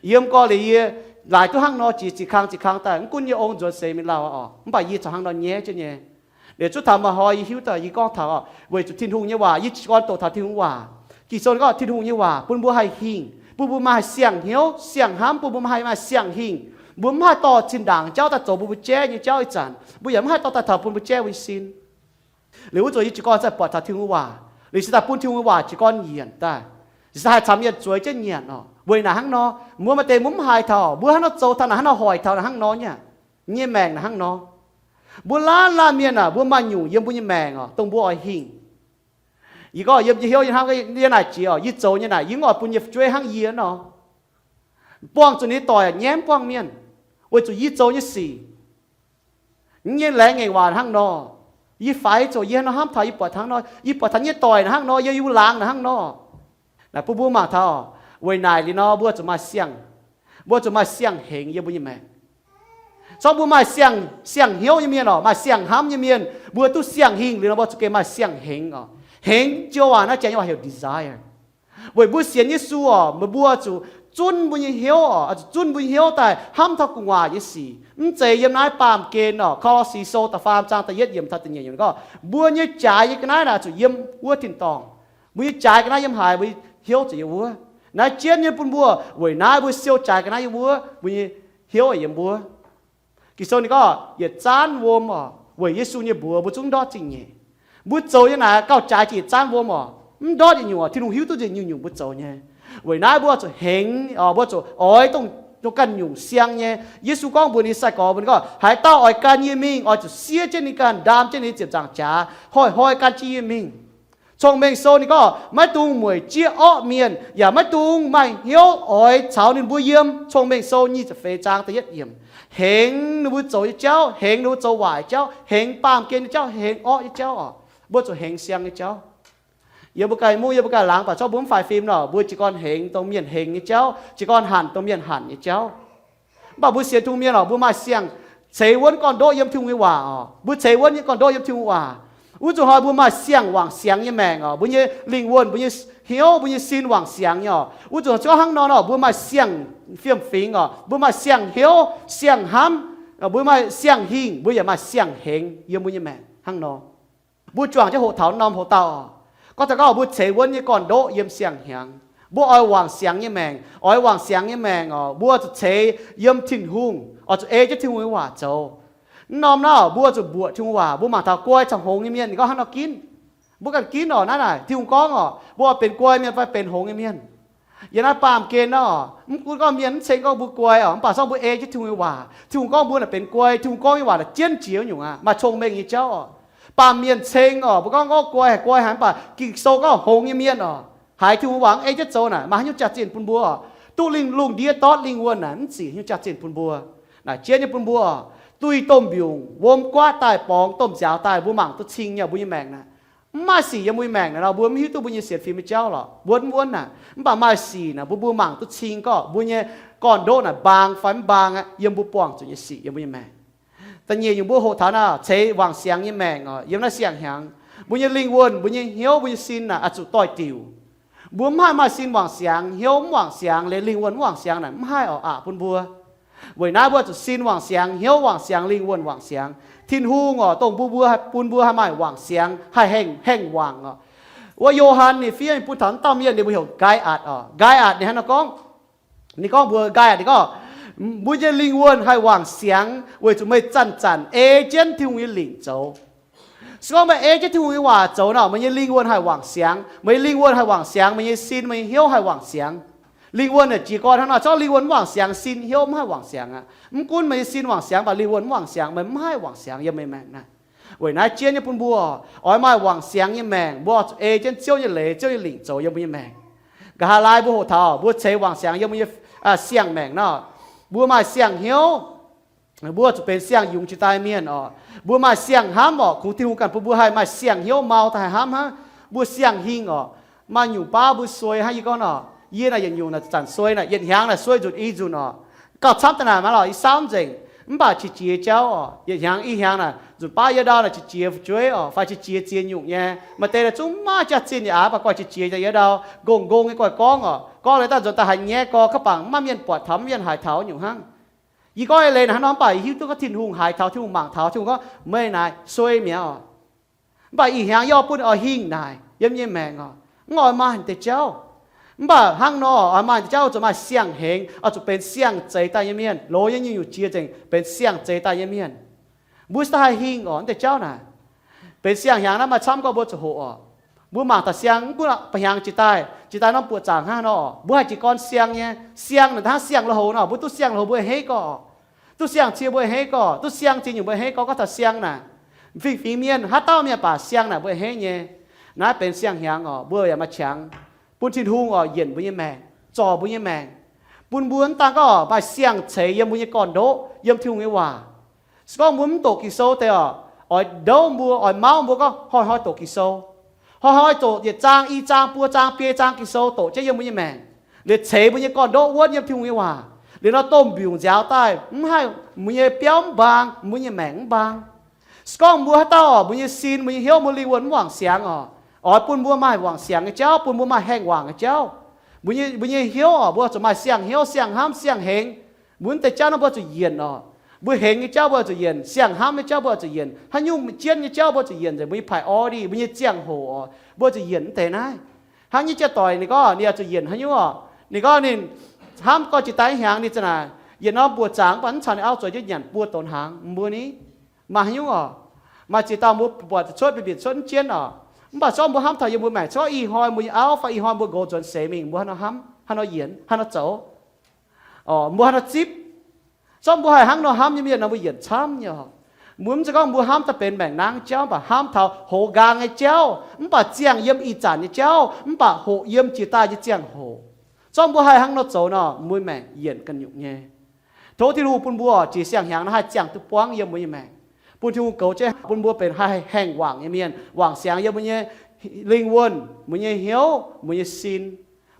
Yiem gorx liuz yie laaix duqv hnangv nor jiex ziex kang ziex kang daaih, mv gunv yie ong nzuonx seix mingh lauh oc, mv baac yie corc hnangv nor nyaiv jienv nyei. Liuz zuqc taux maaih hnoi yie hiuv duqv yie gorngv taux oc, weic zuqc Tin-Hungh nyei waac, yie gorn doqc taux Tin-Hungh waac. Ging-Sou ninh gorngv Tin-Hungh nyei waac bun mbuo haih hingh, bun mbuo maaih siang-hnyouv siang-hnamv, bun mbuo haih maaih siang-hingh. Mbuo mv haih dorh zinh ndaangc jauv daaih zoux bun mbuo jaiv nyei jauv ih zanc, mbuo yaac mv haih dorh daaih taux bun mbuo jaiv wuov sin. Liuz wuov zuqc yie jiez gorn zai buatc taux Tin-Hungh waac, liuz se daaih bun Tin-Hungh waac jiez gorn nyienc daaih. Se haih caux mienh zueiz jienv nyienc oc. Weic naaic hnangv nor, mbuo maaih deix mbuo mv haiz taux, mbuo hnangv nor zoux taux naaic, hnangv nor hoic taux naaic, hnangv nor nyei, nyei maengc naaic hnangv nor. Mbuo laanh laanh mienh aac, mbuo maaih nyungc yiem mbuo nyei maengc oc, dongh mbuo oix hingh. Yie gorngv yiem yie hnyouv yie hnamv, yie naaic jiex oc, yie zoux nyei naaic, yie mv oix bun yie fu'jueiv hnangv yie nor. Buangh zuqc ninh doic nyaiv mv buangh mienh, weic zuqc yie zoux nyei sic. Mv nyei laengz ngaengc waac hnangv nor. Yie faix zoqc yie hnangv nor hnamv taux, yie buatc hnangv nor, yie buatc taux nyei doic naaic hnangv nor, yiem yie wuov laangz naaic hnangv nor. Naaic bun mbuo mangc taux, weic naaic liuz nor mbuo zuqc maaih siang, mbuo zuqc maaih siang-hengx yiem mbuo nyei maengc. Zorqv mbuo maaih siang, siang-hnyouv nyei mienh oc, maaih siang-hnamv nyei mienh, mbuo duqv siang-hingh liuz nor mbuo zuqc gengh maaih siang-hengx oc. Hengx joux waac naaiv janx nyei waac heuc desire. Weic mbuo sienx Yesu oc, meih mbuo zuqc zunv mbuo nyei hnyouv oc, zuqc zunv mbuo nyei hnyouv daaih hnamv taux gu'nguaaic nyei sic. Mv zeiz yiem naaiv baamh gen oc, Ko^lo^si Sou da'faam zaang da'yietv yiemc taux da'nyeic yiemc gorngv, mbuo nyei jaaix nyei ga'naaiv naaic zuqc yiem wuov tin-dorngh. Mbuo nyei jaaix ga'naaiv yiem haaix, mbuo nyei hnyouv zuqc yiem wuov. Naaiv jienv nyei bun mbuo, weic naaiv mbuo siou jaaix ga'naaiv yiem wuov, mbuo nyei hnyouv yiem wuov. Ging-Sou ninh gorngv yietc zaanv wuom oc, weic Yesu nyei mbuox mbuo zungv ndortv zingh nyeic. Mbuo zoux nyei naaic gauh jaaix jiex yietc zaanv wuom oc, mv ndortv yietc nyungc oc. Tin-Hungh hiuv duqv nzengc nyungc-nyungc mbuo zoux nyei. Weic naaiv mbuo zuqc hengx oc, mbuo zuqc oix dongh, dongh ganh nyungc siang nyei. Yesu gorngv mbuox ninh sai-gorx mbuo, ninh gorngv, haaix dauh oix gan yie mingh, oix zuqc siev jienv ninh ganh, ndaam jienv ninh ziepc nzaangc jaax, hnoi-hnoi gan jienv yie mingh. Cong-Mengh Sou ninh gorngv maiv dungx mueic jieqv orqv mienh, yaac maiv dungx maaih hnyouv oix caux ninh mbuo yiem. Cong-Mengh Sou nyic ziepc feix zaang da'yietv yiemc. Hengx ninh mbuo zoux nyei jauv, hengx ninh mbuo zoux waaic jauv, hengx baamh gen nyei jauv, hengx orqv nyei jauv oc. Mbuo zuqc hengx siang nyei jauv. Yiem mbuo ganh mungv, yiem mbuo ganh laangz, baac zorqv mbuo mv faix fim nor, mbuo jiez gorn hengx dongh mienh hengx nyei jauv, jiez gorn hanc dongh mienh hanc nyei jauv. Mv baac mbuo sienx Tin-Hungh mienh oc, mbuo maaih siang-ceix wuonv gorn-ndoqv yiem Tin-Hungh nyei waac oc. Mbuo ceix wuonv nyei gorn-ndoqv yiem Tin-Hungh waac. Wuov zuqc hnoi mbuo maaih siang wangc siangx nyei maengc oc, mbuo nyei lingh wuonh, mbuo nyei hnyouv, mbuo nyei sin wangc siangx nyei oc. Wuov zuqc hnangv nor nor, mbuo maaih siang fiem-fingx oc, mbuo maaih siang-hnyouv, siang-hnamv, mbuo maaih siang-hingh, mbuo yaac maaih siang-hengx yiem mbuo nyei maengc hnangv nor. Mbuo juangc jienv hoqc taux norm hoc dauh oc. Gorngv taux gorngv mbuo ceix wuonv nyei gorn-ndoqv yiem siang-hnyangx, mbuo oix wangc siangx nyei maengc, oix wangc siangx nyei maengc oc, mbuo zuqc ceix yiem Tin-Hungh, oix zuqc ei jienv Tin-Hungh nyei waac zoux. Mv norm naaiv mbuo zuqc mbuoqc Tin-Hungh waac. Mbuo mangc taux guai caux hngongx nyei mienh ninh gorngv hnangv nor ginv. Mbuo ganh ginv oc, naaiv naaic Tin-Hungh gorngv oc, mbuo oix benx guai mienh fai benx hngongx nyei mienh. Yiem naaiv baamh gen nor, mv gunv gorngv mienh mv ceng gorngv mbuo guai oc, mv baac se gorngv mbuo ei jienv Tin-Hungh nyei waac. Tin-Hungh gorngv mbuo naaic benx guai, Tin-Hungh gorngv nyei waac naaic jienv jiex nyungc aqv, maaih cong-mengh nyei jauv oc. Baamh mienh ceng oc, mbuo gorngv, gorngv guai haic, guai haic, mv baac Ging-Sou gorngv hngongx nyei mienh oc, haiz Tin-Hungh waac mv ei jienv zoux naaic, maaih haaix nyungc jaax-zinh bun mbuo oc? Duqv lingh lungh ndiev ndortv lingh wuonh naaic, mv zic haaix nyungc jaax-zinh bun mbuo. Naaic jienv nyei bun mbuo oc, duih domh mbiungc wuom guaatv daaih borngz domh nziaaux daaih, mbuo mangc duqv cing nyei, mbuo nyei maengc naaic mv maaih sic yiem mbuo nyei maengc naaic nor, mbuo mv hiuv duqv mbuo nyei sienx fim nyei jauv lorqc, wuonv wuonv naaic. Mv baac maaih sic naaic bun mbuo mangc duqv cing gorngv mbuo nyei gorn-ndoqv naaic mbaang fai mv mbaang aqv yiem mbuo buangh zuqc nyei sic yiem mbuo nyei maengc. Da'nyeic nyungc mbuo hoqc taux naaic ceix wangc siangx nyei maengc oc, yiem naaiv siang-hnyangx, mbuo nyei lingh wuonh, mbuo nyei hnyouv, mbuo nyei sin naaic oix zuqc doix-diuc. Mbuo mv haih maaih sin wangc siangx, hnyouv mv wangc siangx, liemh lingh wuonh mv wangc siangx naaic mv haih oc, aqc bun mbuo. Weic naaiv mbuo zuqc sin wangc siangx, hnyouv wangc siangx, lingh wuonh wangc siangx. Tin-Hungh oc, dongh mbuo, mbuo haih bun mbuo haih maaih wangc siangx, haih haengh, haengh wangc oc. Wuov Yo^han ninh fiev bun taux naaiv dauh mienh ninh mbuo heuc Nqaai^atc oc. Nqaai^atc ninh hnangv nor gorngv, ninh gorngv mbuox Nqaai^atc ninh gorngv, mbuo nyei lingh wuonh haih wangc siangx weic zuqc meih zanc-zanc ei jienv Tin-Hungh nyei lingc zoux. Se gorngv meih ei jienv Tin-Hungh nyei waac zoux nor, meih nyei lingh wuonh haih wangc siangx. Meih nyei lingh wuonh haih wangc siangx, meih nyei sin, meih nyei hnyouv haih wangc siangx. Lingh wuonh naaic jiez gorn hnangv nor, se gorngv lingh wuonh mv wangc siangx, sin hnyouv mv haih wangc siangx aqv. Mv gunv meih nyei sin wangc siangx, mv baac lingh wuonh mv wangc siangx, meih mv haih wangc siangx yiem meih maengc naaic. Weic naaiv jienv nyei bun mbuo oix maaih wangc siangx nyei maengc, mbuo zuqc ei jienv Ziouv nyei leiz, Ziouv nyei lingc zoux yiem mbuo nyei maengc. Nqa'haav laai mbuo hoqc taux mbuo ceix wangc siangx yiem mbuo nyei siang-maengc nor, mbuo maaih siang-hnyouv, mbuo zuqc benx siang-yungz jiex daaih mienh oc. Mbuo maaih siang-hnamv oc, kungx Tin-Hungh ganh bun mbuo haih maaih siang-hnyouv mau daaih haih hnamv hnangv. Mbuo siang-hingh oc. Maaih nyungc baav mbuo suei hnangv yie gorngv oc, yie naaic yietc nyungc naaic zanc suei naaic, yietc hnyangx naaic suei nzunc i nzunc oc. Gauh camv daaih naaic maaih lorqc i saauv nzengc, mv baac qiex jiez jauv oc. Yietc hnyangx i hnyangx naaic nzunc baav yietc ndau naaic qiex jiez fu'jueiv oc, fai qiex jiez ziex nyungc nyei. Maaih deix naaic zungv maiv jaax-zinh yaac aqv, mv baac guai qiex jiez yietc ndau, nqongh nqongh nyei guai gorngv oc. Gorngv liuz daaih nzuonx daaih haaix nyungc nyei gorx, ka'bangc mv maaih mienh buatc taux, mv maaih mienh haiz taux nyungc hnangv. Yie gorngv eix leiz naaic hnangv nor, mv baac yie hiuv duqv gorngv Tin-Hungh haiz taux, Tin-Hungh mangc taux, Tin-Hungh gorngv meih naaic suei mi'aqv oc. Mv baac ih hnyangx yie oix bun oix hingh naaic yiem yie nyei maengc oc, mv oix maaih deix jauv. Mv baac hnangv nor oix maaih deix jauv zuqc maaih siang-hengx, oix zuqc benx siang-zeix daaih nyei mienh, loz nyei nyungc-nyungc jiex nzengc benx siang-zeix daaih nyei mienh. Mbuo se daaih haih hingh oc, mv deix jauv naaic. Benx siang-hnyangx naaiv maaih camv gorngv mbuo zuqc hoqc oc. Mbuo mangc taux siang, mv gunv ba'hnyangx jiex daaih, jiex daaih norm buoqc zaangc hnangv nor, mbuo haih jiez gorn siang nyei. Siang naaic hnangv siang lui-houx nor, mbuo duqv siang lui-houx mbuo a'hneiv gorx. Duqv siang cie mbuo a'hneiv gorx, duqv siang ziex nyungc mbuo a'hneiv gorx. Gorngv taux siang naaic, fingx-fingx mienh, haaix dauh mienh baac siang naaic mbuo a'hneiv nyei. Naaiv benx siang-hnyangx oc, mbuo yaac maaih qangx bun Tin-Hungh oc, yienc mbuo nyei maengc, zorc mbuo nyei maengc, bun mbuo mv daan gorngv maaih siang-ceix yiem mbuo nyei gorn-ndoqv, yiem Tin-Hungh nyei waac. Se gorngv mbuo mv doqc Ging-Sou deix oc, oix ndouv mbuo, oix mauv mbuo gorngv hnoi-hnoi doqc Ging-Sou, hnoi-hnoi doqc yietc zaang, i zaang, buo zaang, biei zaang Ging-Sou doqc jienv yiem mbuo nyei maengc, liuz ceix mbuo nyei gorn-ndoqv wuonv yiem Tin-Hungh nyei waac, liuz nor domh mbiungc nziaaux daaih mv haih, mbuo nyei biauv mv mbaang, mbuo nyei maengc mv mbaang. Se gorngv mbuo haaix dauh oc, mbuo nyei sin, mbuo nyei hnyouv, mbuo lingh wuonh mv wangc siangx oc, oix bun mbuo maaih wangc siangx nyei jauv, bun mbuo maaih haengh wangc nyei jauv. Mbuo nyei, mbuo nyei hnyouv oc, mbuo zuqc maaih siang-hnyouv, siang-hnamv, siang-hengx. Mbuo mv deix jauv naaiv mbuo zuqc yienc oc. Mbuo hengx nyei jauv mbuo zuqc yienc, siang-hnamv nyei jauv mbuo zuqc yienc, haaix nyungc jienv nyei jauv mbuo zuqc yienc nzengc, mbuo nyei priority, mbuo nyei ziangh hoc oc, mbuo zuqc yienc mv deix naaiv. Hnangv nyei jiex doic ninh gorngv ninh yaac zuqc yienc haaix nyungc oc. Ninh gorngv ninh hnamv gorngv jiex daaih hnyangx ninh za'naaic yietc norm buoqc zaangc, mv baac mv caux ninh auv zueiz jienv nyanc buo donx hnaangx, mbuo ni maaih haaix nyungc oc. Maaih ziex dauh mbuo buatc cuotv, mbuo mbienc cuotv mv jienv oc. Mv baac zorqv mbuo hnamv taux yiem mbuo maengc, zorqv ih hnoi mbuo nyei auv fai ih hnoi mbuo nqox nzuonx seix mingh, mbuo hnangv nor hnamv, hnangv nor yienc, hnangv nor zoux oc, mbuo hnangv nor zipv. Zorqv mbuo haih hnangv nor hnamv nyei mienh nor, mbuo yienc camv nyei oc. Mbuo mv zeiz gorngv mbuo hnamv daaih benx maengc nangv jauv, mv baac hnamv taux hoz nqaang nyei jauv, mv baac ziangh yiem ih zanc nyei jauv, mv baac hoqc yiem jiex daaih nyei ziangh hoc. Zorqv mbuo haih hnangv nor zoux nor, mbuo maengc yienc ganh nyungc nyei. Tov Tin-Hungh bun mbuo jiex siang-hnyangx nor haih ziangh duqv buangv yiem mbuo nyei maengc, bun Tin-Hungh goux jienv bun mbuo benx haih haengh wangc nyei mienh, wangc siangx yiem mbuo nyei lingh wuonh, mbuo nyei hnyouv, mbuo nyei sin,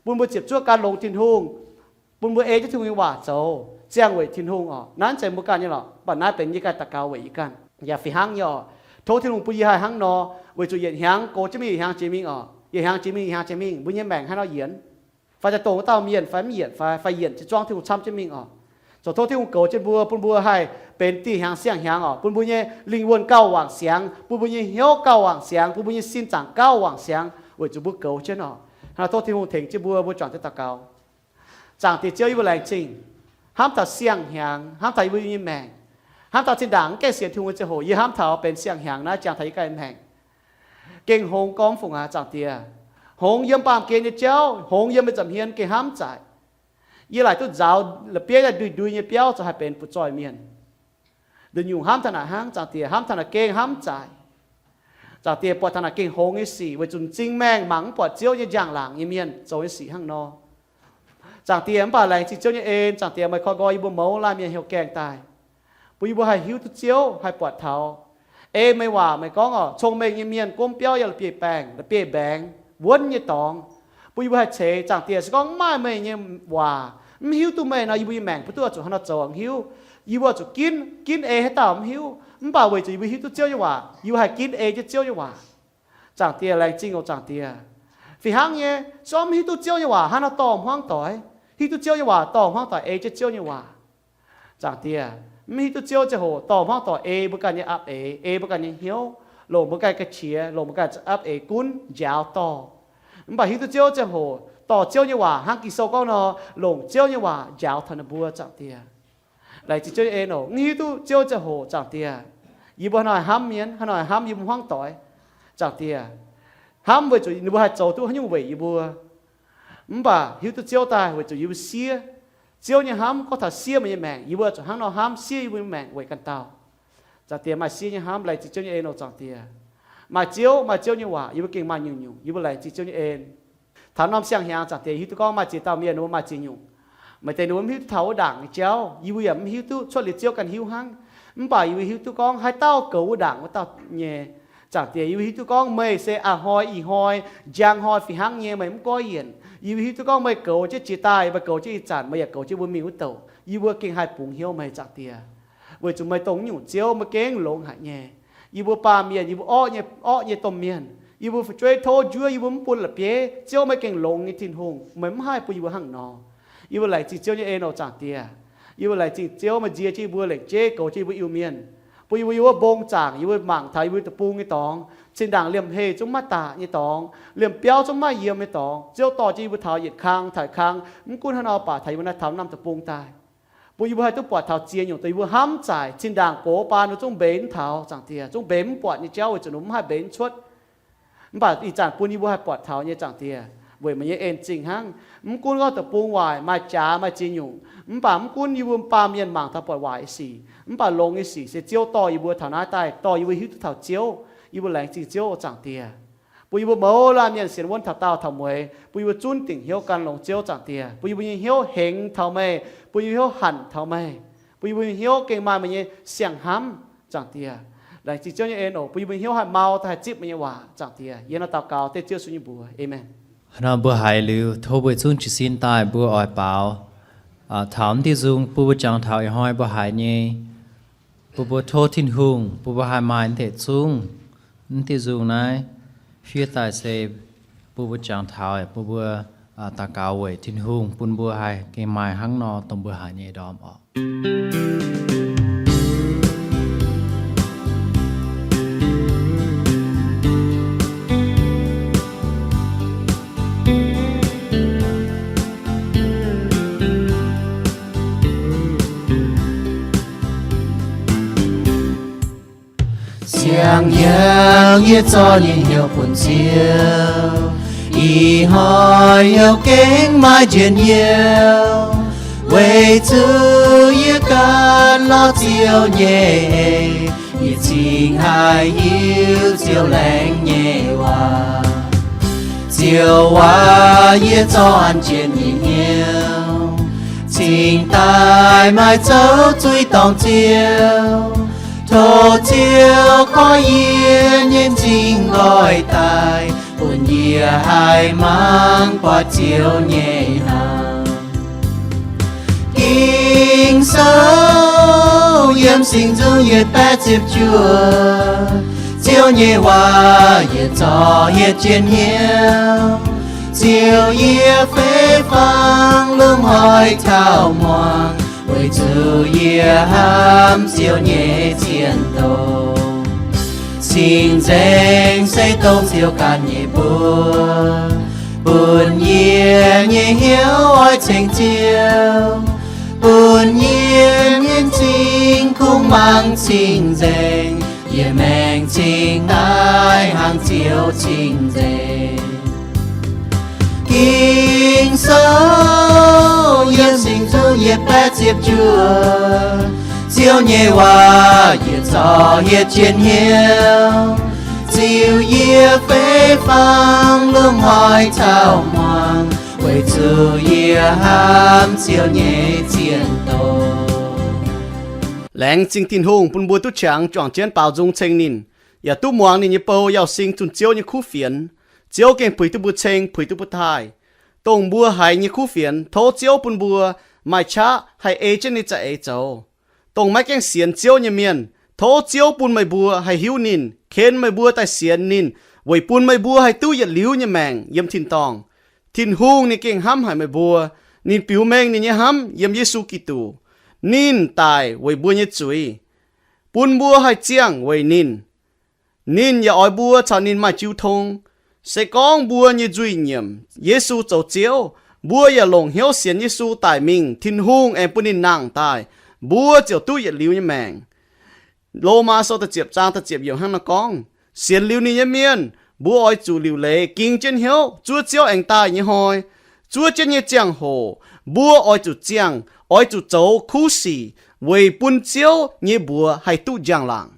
bun mbuo ziepc zuoqv gan longx Tin-Hungh, bun mbuo ei jienv Tin-Hungh nyei waac zoux, ziangh weic Tin-Hungh oc. Naaiv zeiz mbuo ganh nyei lorqc, mv baac naaiv benx yie ganh daux gaux weic yie ganh yaac fih hnangv nyei oc. Tov Tin-Hungh bun yie haih hnangv nor, weic zuqc yietc hnyangx gox jienv mingh yietc hnyangx jiex mingh oc, yietc hnyangx jiex mingh yietc hnyangx jiex mingh, mbuo nyei maengc haaix nor yienc, fai daaih dongh wuov dauh mienh fai mv yienc fai, fai yienc jienv zuangv Tin-Hungh camv jienv mingh oc. Zoux tov Tin-Hungh goux jienv mbuo, bun mbuo haih benx dih hnyangx siang-hnyangx oc, bun mbuo nyei lingh wuonh gauh wangc siangx, bun mbuo nyei hnyouv gauh wangc siangx, bun mbuo nyei sin zaangc gauh wangc siangx weic zuqc mbuo goux jienv oc. Hnangv naaiv tov Tin-Hungh tengx jienv mbuo, mbuo juangc jienv daux gaux. Zaangc Diex Ziouv, yie mbuo laengz zingh hnamv taux siang-hnyangx, hnamv taux yie mbuo nyei maengc, hnamv taux zinh ndaangc mv gaengh sienx Tin-Hungh nyei ziangh hoc, yie hnamv taux benx siang-hnyangx naaiv jangx taux yie ganh maengc gengh hngongx gormx fungc aqv. Zaangc Diex, hngongx yiem baamh gen nyei jauv, hngongx yiem mbuo nza'hmien gengh hnamv zaaic. Yie laaic duqv nzaaux la'bieiv daaih ndui-ndui nyei biauv zoux haih benx butv-zoih mienh. Nduqc nyungc hnamv taux naaic hnangv, Zaangc Diex, hnamv taux naaic gengh hnamv zaaic. Zaangc Diex, buatc taux naaic gengh hngongx nyei sic weic zuqc m'zing maengh mangc mv buatc Ziouv nyei njang-laangc nyei mienh zoux nyei sic hnangv nor. Zaangc Diex, mv baac laengz zingh Ziouv nyei en, Zaangc Diex, meih koi nqoi yie mbuo mouz laanh mienh heuc gaengh daaih, bun yie mbuo haih hiuv duqv Ziouv, haih buatc taux. Ei meih waac meih gorngv oc, cong-mengh nyei mienh gomv biauv yiem la'bieiv-baengc, la'bieiv-mbaengx, wuonv nyei dorngx. Bun yie mbuo haih ceix. Zaangc Diex, se gorngv mv maaih meih nyei waac, mv hiuv duqv meih nor, yie mbuo nyei maengc mv duqv oix zuqc hnangv nor zoux a'hneiv. Yie mbuo oix zuqc ginv, ginv ei haaix dauh mv hiuv. Mv baac weic zuqc yie mbuo hiuv duqv Ziouv nyei waac, yie mbuo haih ginv ei jienv Ziouv nyei waac. Zaangc Diex, laengz zingh oc Zaangc Diex. Fih hnangv nyei, se gorngv mv hiuv duqv Ziouv nyei waac hnangv nor dorh hmuangv doic, hiuv duqv Ziouv nyei waac dorh hmuangv doic ei jienv Ziouv nyei waac. Zaangc Diex, mv hiuv duqv Ziouv ziangh hoc dorh hmuangv doic ei mbuo ganh nyei apv eix, ei mbuo ganh nyei hnyouv, longc mbuo ganh ga'qiex, longc mbuo ganh apv eix gunv njaaux dorh. Mv baac hiuv duqv Ziouv ziangh hoc dorh Ziouv nyei waac hnangv Ging-Sou gorngv nor, longc Ziouv nyei waac njaaux taux ninh mbuo. Zaangc Diex, laengz zingh Ziouv nyei en oc. Mv hiuv duqv Ziouv ziangh hoc, Zaangc Diex, yie mbuo hnangv haaix hnamv mienh, hnangv haaix hnamv yie mbuo hmuangv doic. Zaangc Diex, hnamv weic zuqc ninh mbuo haih zoux duqv haaix nyungc weic yie mbuo. Mv baac hiuv duqv Ziouv daaih weic zuqc yie mbuo siev. Ziouv nyei hnamv gorngv taux siev meih nyei maengc, yie mbuo zuqc hnangv nor hnamv siev yie mbuo nyei maengc weic ganh dauh. Zaangc Diex, maaih siev nyei hnamv, laengz zingh Ziouv nyei en oc Zaangc Diex. Maaih Ziouv, maaih Ziouv nyei waac, yie mbuo gengh maaih nyungc-nyungc, yie mbuo laengz zingh Ziouv nyei en. Taux norm siang-hnyangx, Zaangc Diex, hiuv duqv gorngv maaih ziex dauh mienh ninh mbuo maaih ziex nyungc. Maaih deix ninh mbuo mv hiuv duqv taux wuov ndaangc nyei jauv, yie mbuo yaac mv hiuv duqv, cuotv liuz Ziouv ganh hiuv hnangv. Mv baac yie mbuo hiuv duqv gorngv haaix dauh goux wuov ndaangc wuov dauh nyei. Zaangc Diex, yie mbuo hiuv duqv gorngv meih se a'hnoi ih hnoi, njang hnoi fih hnangv nyei, meih mv goiv yienc. Yie mbuo hiuv duqv gorngv meih goux jienv jiex daaih, meih goux jienv ih zanc, meih yaac goux jienv mbuo mingh wuov douc. Yie mbuo gengh haih bungx hnyouv meih, Zaangc Diex. Weic zuqc meih dongh nyungc Ziouv, meih gengh longx haic nyei. Yie mbuo baamh mienh, yie mbuo orqv nyei, orqv nyei domh mienh, yie mbuo fu'jueiv tov njuov, yie mbuo mv bun la'bieiv. Ziouv, meih gengh longx nyei Tin-Hungh, meih mv haih bun yie mbuo hnangv nor. Yie mbuo laengz zingh Ziouv nyei en oc Zaangc Diex. Yie mbuo laengz zingh Ziouv, meih nzie jienv yie mbuo, lengc jeiv goux jienv yie mbuo Iu-Mienh, bun yie mbuo yiem wuov mbong zaangc, yie mbuo mangc taux yie mbuo deic-bung nyei dorngx, zinh ndaangc liemh heh zungv maiv daqc nyei dorngx, liemh biauv zungv maiv yiem nyei dorngx. Ziouv dorh jienv yie mbuo taux yietc kang taux yietc kang, mv gunv hnangv nor baac taux yie mbuo naaiv taux norm deic-bung daaih, bun yie mbuo haih duqv buatc taux ziex nyungc dongh yie mbuo hnamv zaaic. Zinh ndaangc gox baan ninh zungv mbenc taux, Zaangc Diex, zungv mbenc mv buatc nyei jauv weic zuqc ninh mv haih mbenc cuotv. Mv baac ih zanc bun yie mbuo haih buatc taux nyei, Zaangc Diex, weic meih nyei en zingh hnangv. Mv gunv gorngv deic-bung waaic maaih jaax maaih ziex nyungc, mv baac mv gunv yie mbuo baamh mienh mangc taux buatc waaic nyei sic, mv baac longx nyei sic se Ziouv dorh yie mbuo taux naaiv daaih, dorh yie mbuo hiuv duqv taux Ziouv. Yie mbuo laengz zingh Ziouv, Zaangc Diex, bun yie mbuo mouz laanh mienh sienx wuonv taux daauh taux mueiz, bun yie mbuo zunv dingc hnyouv gan longx Ziouv, Zaangc Diex, bun yie mbuo nyei hnyouv hengx taux meih, bun yie mbuo hnyouv hanc taux meih, bun yie mbuo nyei hnyouv gengh maaih meih nyei siang-hnamv, Zaangc Diex. Laengz zingh Ziouv nyei en oc, bun yie mbuo nyei hnyouv haih mau daaih haih zipv meih nyei waac, Zaangc Diex. Yie naaiv daux gaux dengv Ziouv Yesu nyei mbuox, aamen. Hnangv nor mbuo haiz liuz, tov mbuo zungv jiez sin daaih mbuo oix baaux, taux mv diuh nzung bun mbuo jangx taux ih hnoi mbuo haiz nyei. Bun mbuo tov Tin-Hungh bun mbuo haih maaih mv deix zungv, mv diuh nzung naaiv fiev daaih se bun mbuo jangx taux, bun mbuo daux gaux weic Tin-Hungh bun mbuo haih gengh maaih hnangv nor dongh mbuo haiz nyei ndorm oc. Siang-hnyangx yie zorqv nyei hnyouv bun Ziouv, ih hnoi yie gengh maaih njien-youh. Weic zuqc yie gan lorz Ziouv nyei eix, yie cingx haih hiuv Ziouv laengz nyei waac. Ziouv waac yie zorqv an jienv nyei hnyouv, cingx daaih maaih zouv zuiz dorngc Ziouv. Tov Ziouv korv yie nyei m'zing nqoi daaih, bun yie haih mangc buatc Ziouv nyei hnaangx. Ging-Sou yiem singx nzung yietc baeqv ziepc juov. Ziouv nyei waac yie zorqv hietv jienv hnyouv. Ziouv yie fei fangx lungh hnoi taux muangx, weic zuqc yie hnamv Ziouv nyei zien doz. Cing-nzengc se dongh Ziouv ganh nyei mbuox, bun yie nyei hnyouv oix ceng Ziouv, bun yie nyei m'zing kungx mangc cing-nzengc, yie maengc cingx daaih hnangv Ziouv cing-nzengc. Ging-Sou yiem singx nzung yietc baeqv ziepc juov. Ziouv nyei waac yie zorqv hietv jienv hnyouv. Ziux yie fei fangx lungh hnoi taux muangx, weic zuqc yie hnamv Ziouv nyei zien doz. Laengz zingh Tin-Hungh bun mbuo duqv qangx juangc jienv baaux nzung ceng ninh, yaac duqv muangx ninh nyei bou Yauz Sing zunh Ziouv nyei kuv fienx. Ziouv gengh puix duqv mbuo ceng, puix duqv mbuo taaih. Dongh mbuo haiz nyei kuv fienx, tov Ziouv bun mbuo maaih qaqv haih ei jienv ninh nyei za'eix zoux. Dongh maiv gaengh sienx Ziouv nyei mienh, tov Ziouv bun meih mbuo haih hiuv ninh, ken meih mbuo daaih sienx ninh, weic bun meih mbuo haih duqv yietc liuz nyei maengc yiem tin-dorngh. Tin-Hungh ninh gengh hnamv haic meih mbuo. Ninh biux mengh ninh nyei hnamv yiem Yesu Giduc. Ninh daic weic mbuo nyei zuiz, bun mbuo haih ziangh weic ninh. Ninh yaac oix mbuo caux ninh maaih jiu tong. Se gorngv mbuo nyei nzuih nyiemc Yesu zoux Ziouv, mbuo yaac longc hnyouv sienx Yesu daic mingh, Tin-Hungh aengx bun ninh nangh daaih, mbuo ziouc duqv yietc liuz nyei maengc. Lomaa Sou da'ziepc zaang da'ziepc yiemc hnangv naaiv gorngv, sienx liuz ninh nyei mienh, mbuo oix zuqc liuc leiz ging jienv hnyouv zuov Ziouv aengx daaih nyei hnoi. Zuov jienv nyei ziangh hoc, mbuo oix zuqc ziangh, oix zuqc zoux kuv sic weic bun Ziouv nyei mbuox haih duqv njang-laangc.